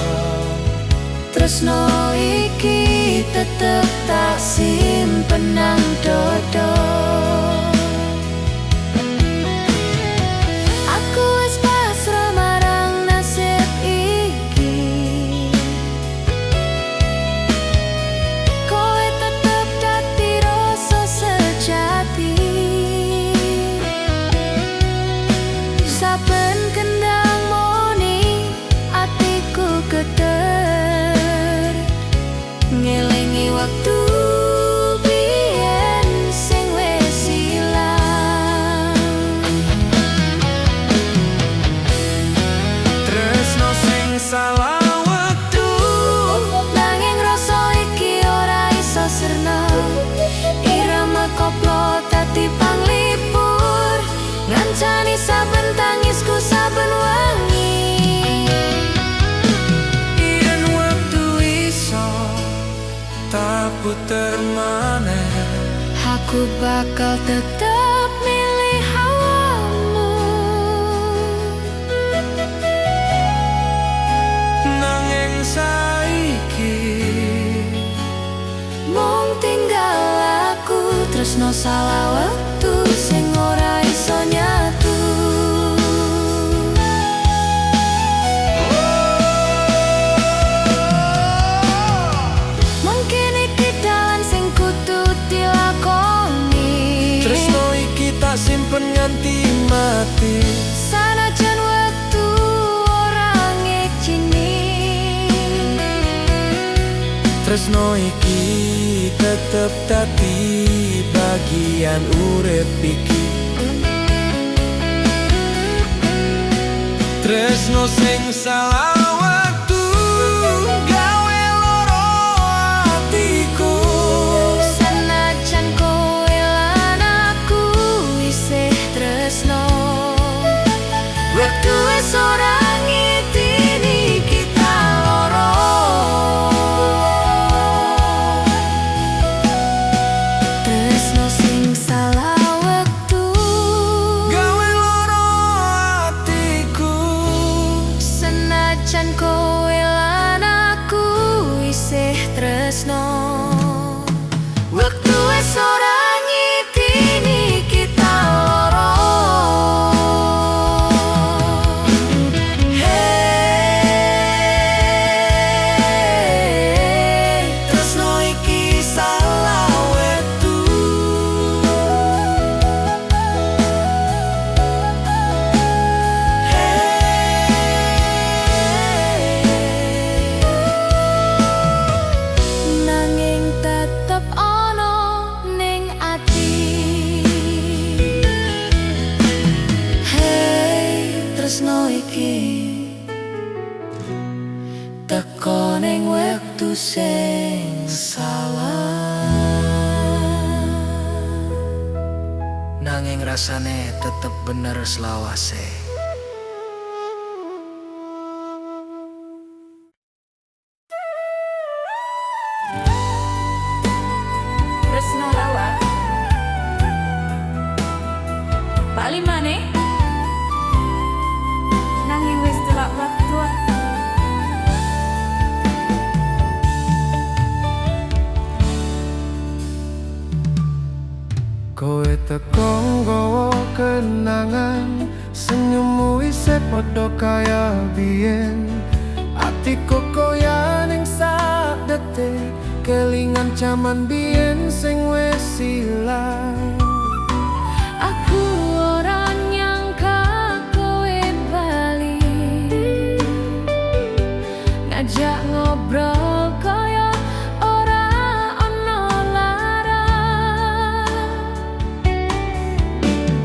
Tresno iki tetep tak simpen nang dodo. Aku wis pasrah marang nasib iki. Kowe tetep dadi rasa sejati. Saben kendang moni atiku geter, ngelingi wektu biyen sing wis ilang. Tresno sing salah wektu, Nanging rasa iki ora iso sirna. Irama koplo dadi panglipur, ngancani saben tangisku saben wengi. Yen wektu iso tak puter maneh, Aku bakal tetep milih awakmu. Nanging saiki Mung tinggal aku tresno salah wektu sing ora iso nyatu. Mungkin iki dalan sing kudu dilakoni. Tresno iki tak simpen nganti mati. Sanajan wektu ora ngijini. Tresno iki tetep dadi bagian urip iki. Tresno sing salah wektu gawe loro atiku. Senajan kowe lan aku isih tresno, wektu wis ora ngitini kita loro. Tresno sing salah wektu gawe loro atiku. Senajan kowe lan aku isih tresno, wektu wis ora ngitini kita loro. Hey, tresno iki salah wektu. Hey, Nanging tetep ana ning ati. Hey, tresno iki teko ning wektu sing salah. Nanging rasane tetep bener selawase. Tresno lawak bali maneh, nanging wis telak waktu. Kowe teko nggawa kenangan, senyummu isih padha kaya biyen. Atiku koyo ning sak detik, kelingan jaman biyen sing wis ilang. Aku ora nyangka kowe bali, ngajak ngobrol kaya ora ono lara.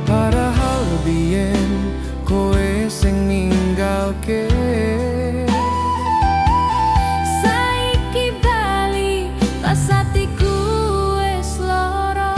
Padahal biyen kowe sing ninggalke. Saiki bali pas atiku wis lara.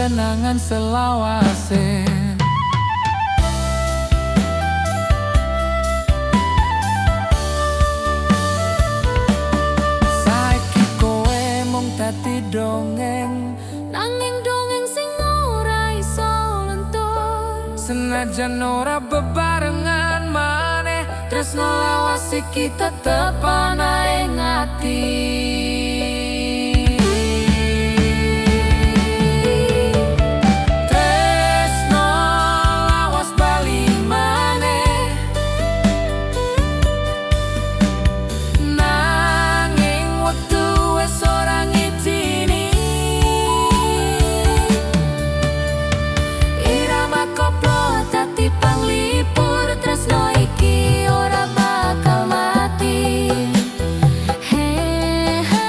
Kenangan selawase. Saiki kowe mung dadi dongeng, Nanging dongeng sing ora iso luntur. senajan ora bebarengan maneh, tresno lawas iki tetep ana ing ati. Tresno lawas bali maneh, nanging wektu wis ora ngijini. Irama koplo dadi panglipur, tresno iki ora bakal mati. He ha.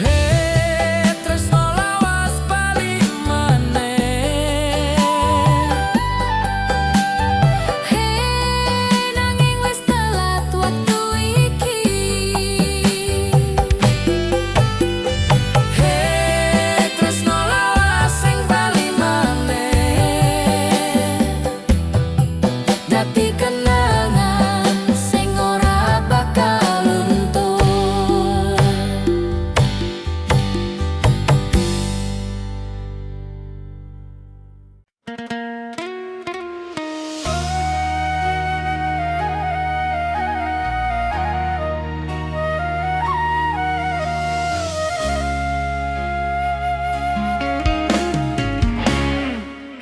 He, tresno lawas bali maneh. He, nanging wis telat wektu iki. He, tresno lawas sing bali maneh. Dadi kenangan sing ora bakal luntur.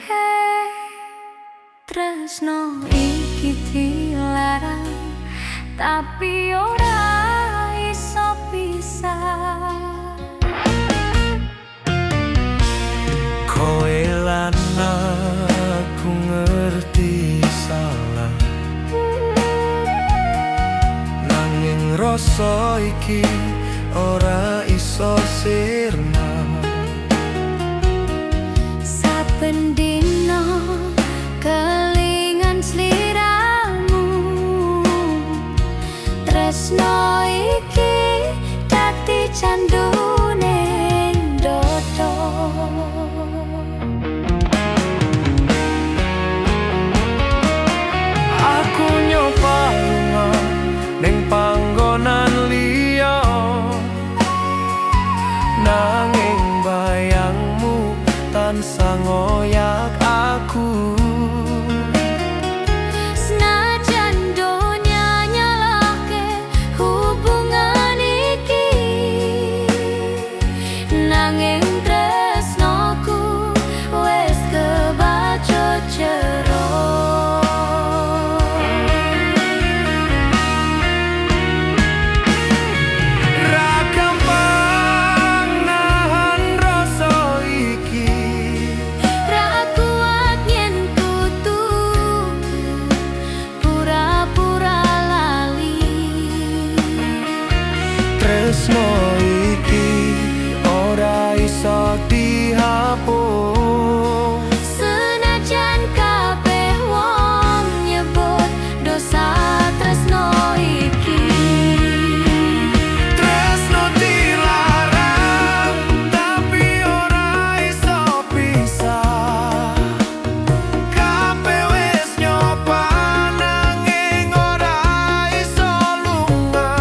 He, tresno iki dilarang, tapi ora iso pisah. Kowe lan aku ngerti salah, nanging rasa iki ora iso sirna. Saben dina kelingan sliramu, tresno iki dadi candune dodo. Aku nyoba lunga ning panggonan liya, nanging bayangmu tansah ngoyak aku. Senajan donya nyalahke hubungan iki, nanging tresnoku wis kebacut jero. Ra gampang nahan rasa iki. Ra kuat yen kudu pura-pura lali. Tresno iki ora iso dihapus. Senajan kabeh wong nyebut dosa tresno iki. Tresno dilarang tapi ora iso pisah. Kabeh wis nyoba nanging ora iso lunga.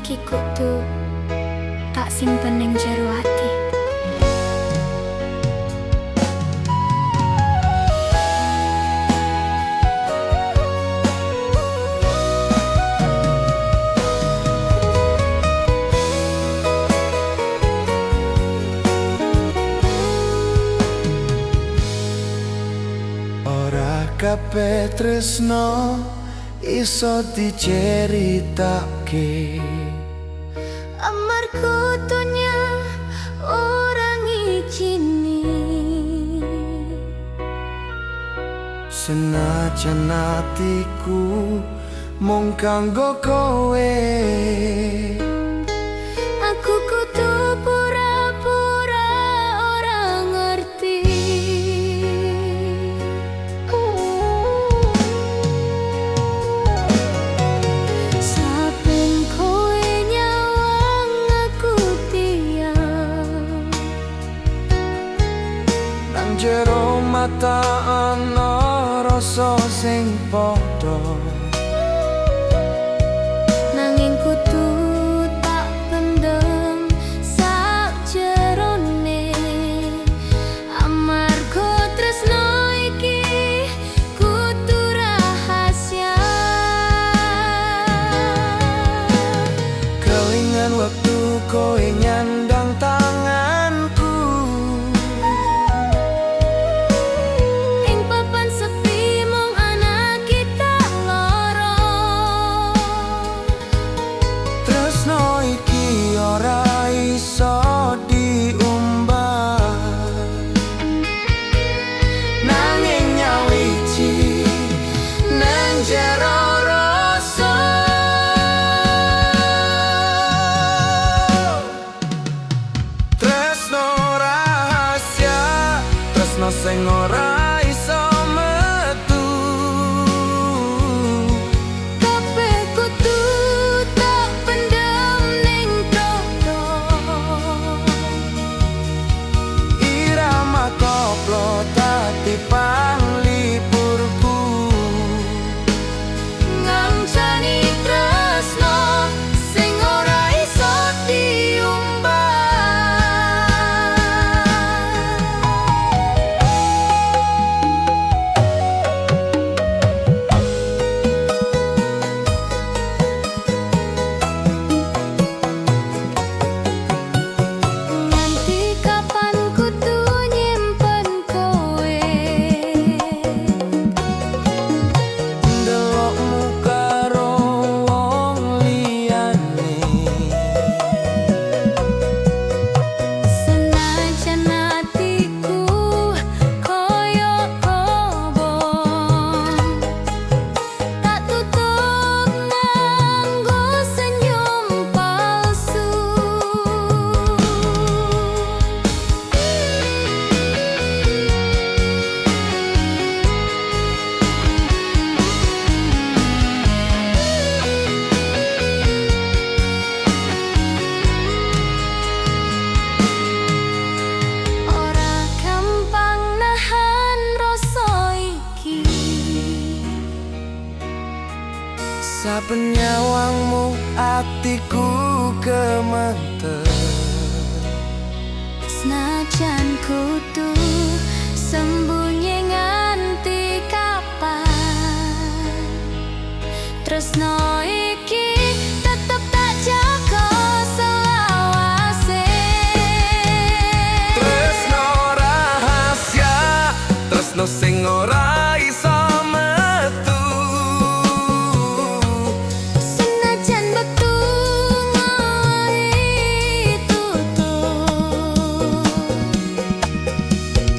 Iki kudu tak simpen ning jero ati. Ora kabeh tresno iso diceritake. Amarga donya ora ngijini. Senajan atiku mung kanggo kowe, aku kudu pura-pura ora ngerti. Saben kowe nyawang aku diam. Nang jero mata ana rasa sing padha. Nanging kudu tak pendem sakjerone. Amarga tresno iki kudu rahasia. Kelingan wektu kowe nyandang tanganku, Ing papan sepi mung ana kita loro. Tresno iki ora iso diumbar, nanging nyawiji nang jero rasa. Tresno rahasia, tresno sing ora iso metu. Kabeh kudu tak pendem ning dodo. Irama koplo dadi panglipurku. Ngancani tresno sing ora iso diumbar. Nganti kapan kudu nyimpen kowe? Ndelokmu karo wong liyane, Senajan atiku koyo kobong, tak tutup nganggo senyum palsu. Ora gampang nahan rasa iki. Saben nyawangmu atiku gemeter. Senajan kudu sembunyi nganti kapan, tresno iki tetep tak jaga selawase. Tresno rahasia, tresno sing ora iso metu. Senajan wektu ngawahi tutup.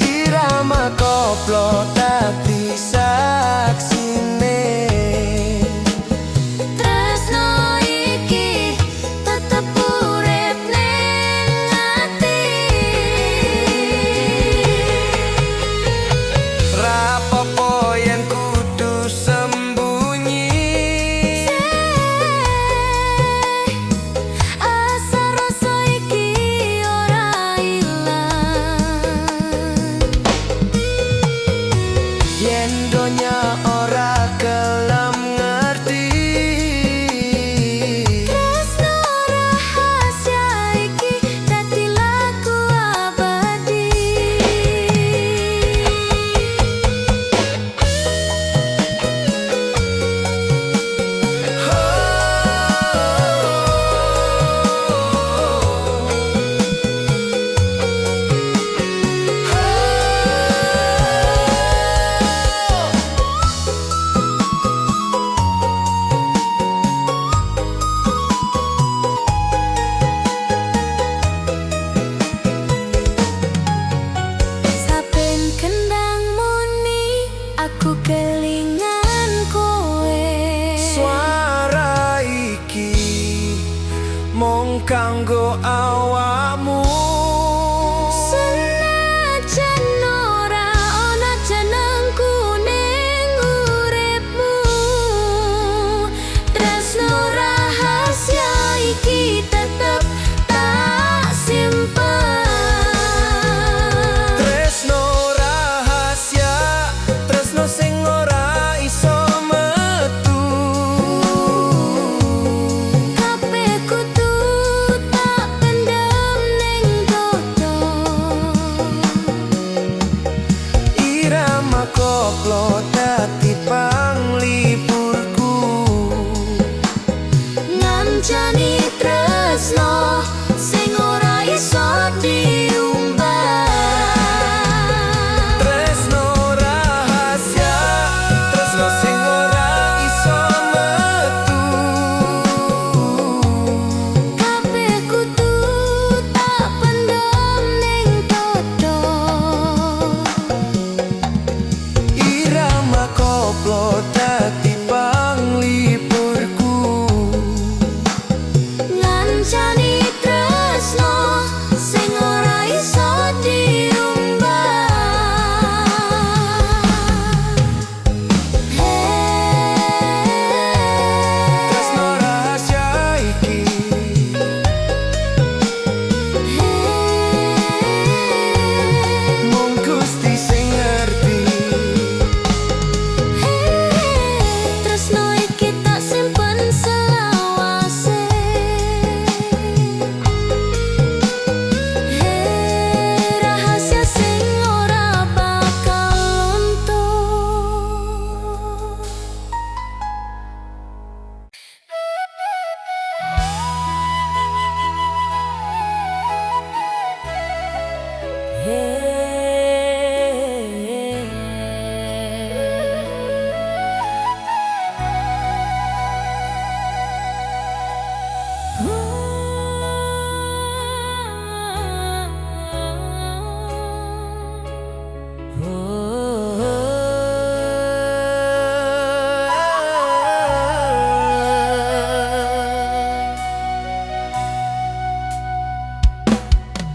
Irama koplo dadi saksine. Tresno iki tetep urip ning ati. Rapopo yen kudu sembunyi, Asa rasa iki ora ilang. Yen donya ora gelem ngerti. Tresno Aku kelingan kowe. Suara iki mung kanggo awakmu. Senajan ora ana jenengku ning uripmu, tresno rahasia iki tetep tak simpen. Tresno rahasia, tresno sing ora iso metu. Kabeh kudu tak pendem ning dodo. Irama koplo dadi panglipurku. Ngancani tresno sing ora iso diumbar. Tresno rahasia, tresno sing ora iso metu. Kabeh kudu tak pendem ning dodo. Irama koplo dadi panglipurku. Ngancani tresno sing ora iso diumbar. Tresno rahasia iki mung Gusti sing ngerti. Tresno iki tak simpen selawase. Rahasia sing ora bakal luntur.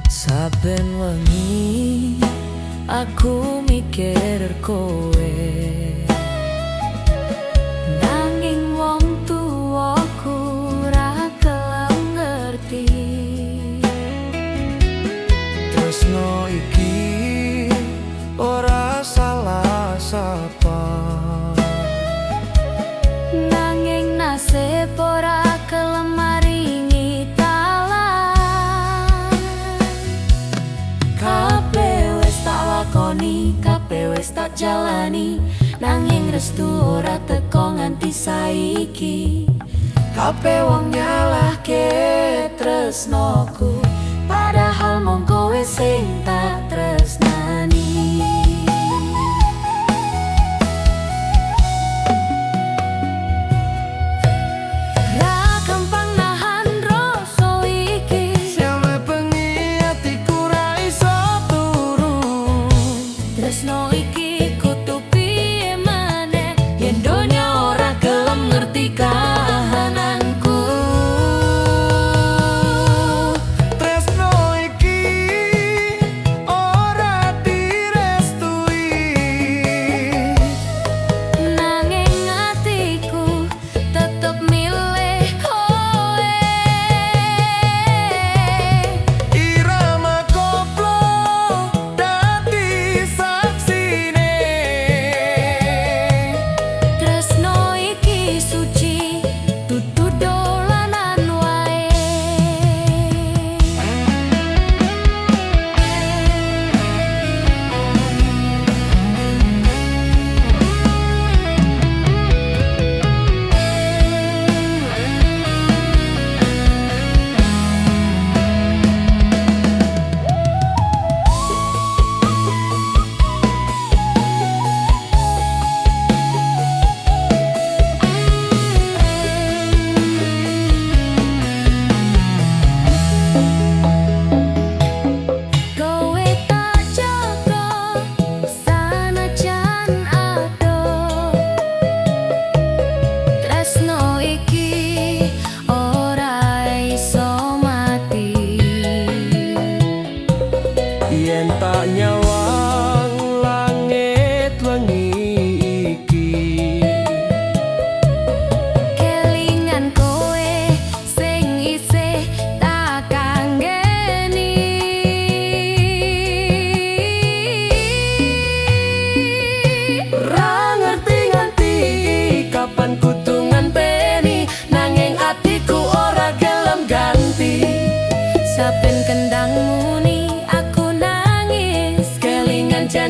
Saben wengi aku mikir kowe, Nanging wong tuwaku ora gelem ngerti. Tresno iki ora salah sapa. Nanging nasib ora gelem maringi dalan. Kabeh wis tak lakoni, kabeh wis tak jalani, nanging restu ora teko nganti saiki. Kabeh wong nyalahke tresnoku, padahal mung kowe sing tak tresnani. Ra gampang nahan rasa iki. Sampe bengi atiku ra iso turu. Tresno iki kudu piye maneh yen donya ora gelem ngerti kahananku. Tresno iki ora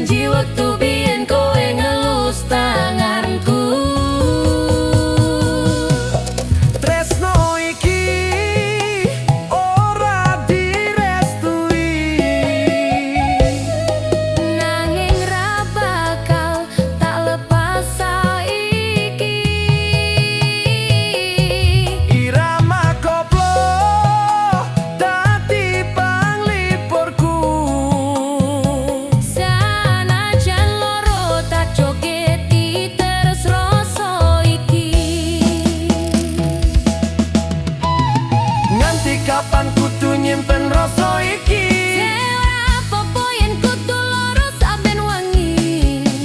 Janji wektu biyen kowe ngelus tanganku. Tresno iki ora direstui. Nanging ra bakal tak lepas saiki. Irama koplo dadi panglipurku. Sanajan loro, tak jogeti terus rasa iki. Nganti kapan kudu nyimpen rasa iki? Ora apa-apa yen kudu loro saben wengi.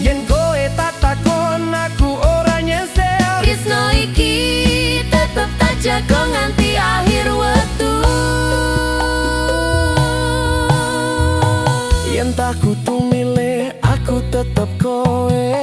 Yen kowe tak takon, aku ora nyesel. Tresno iki tetep tak jago nganti akhir wektu. Yen tak kudu milih, aku tetep kowe.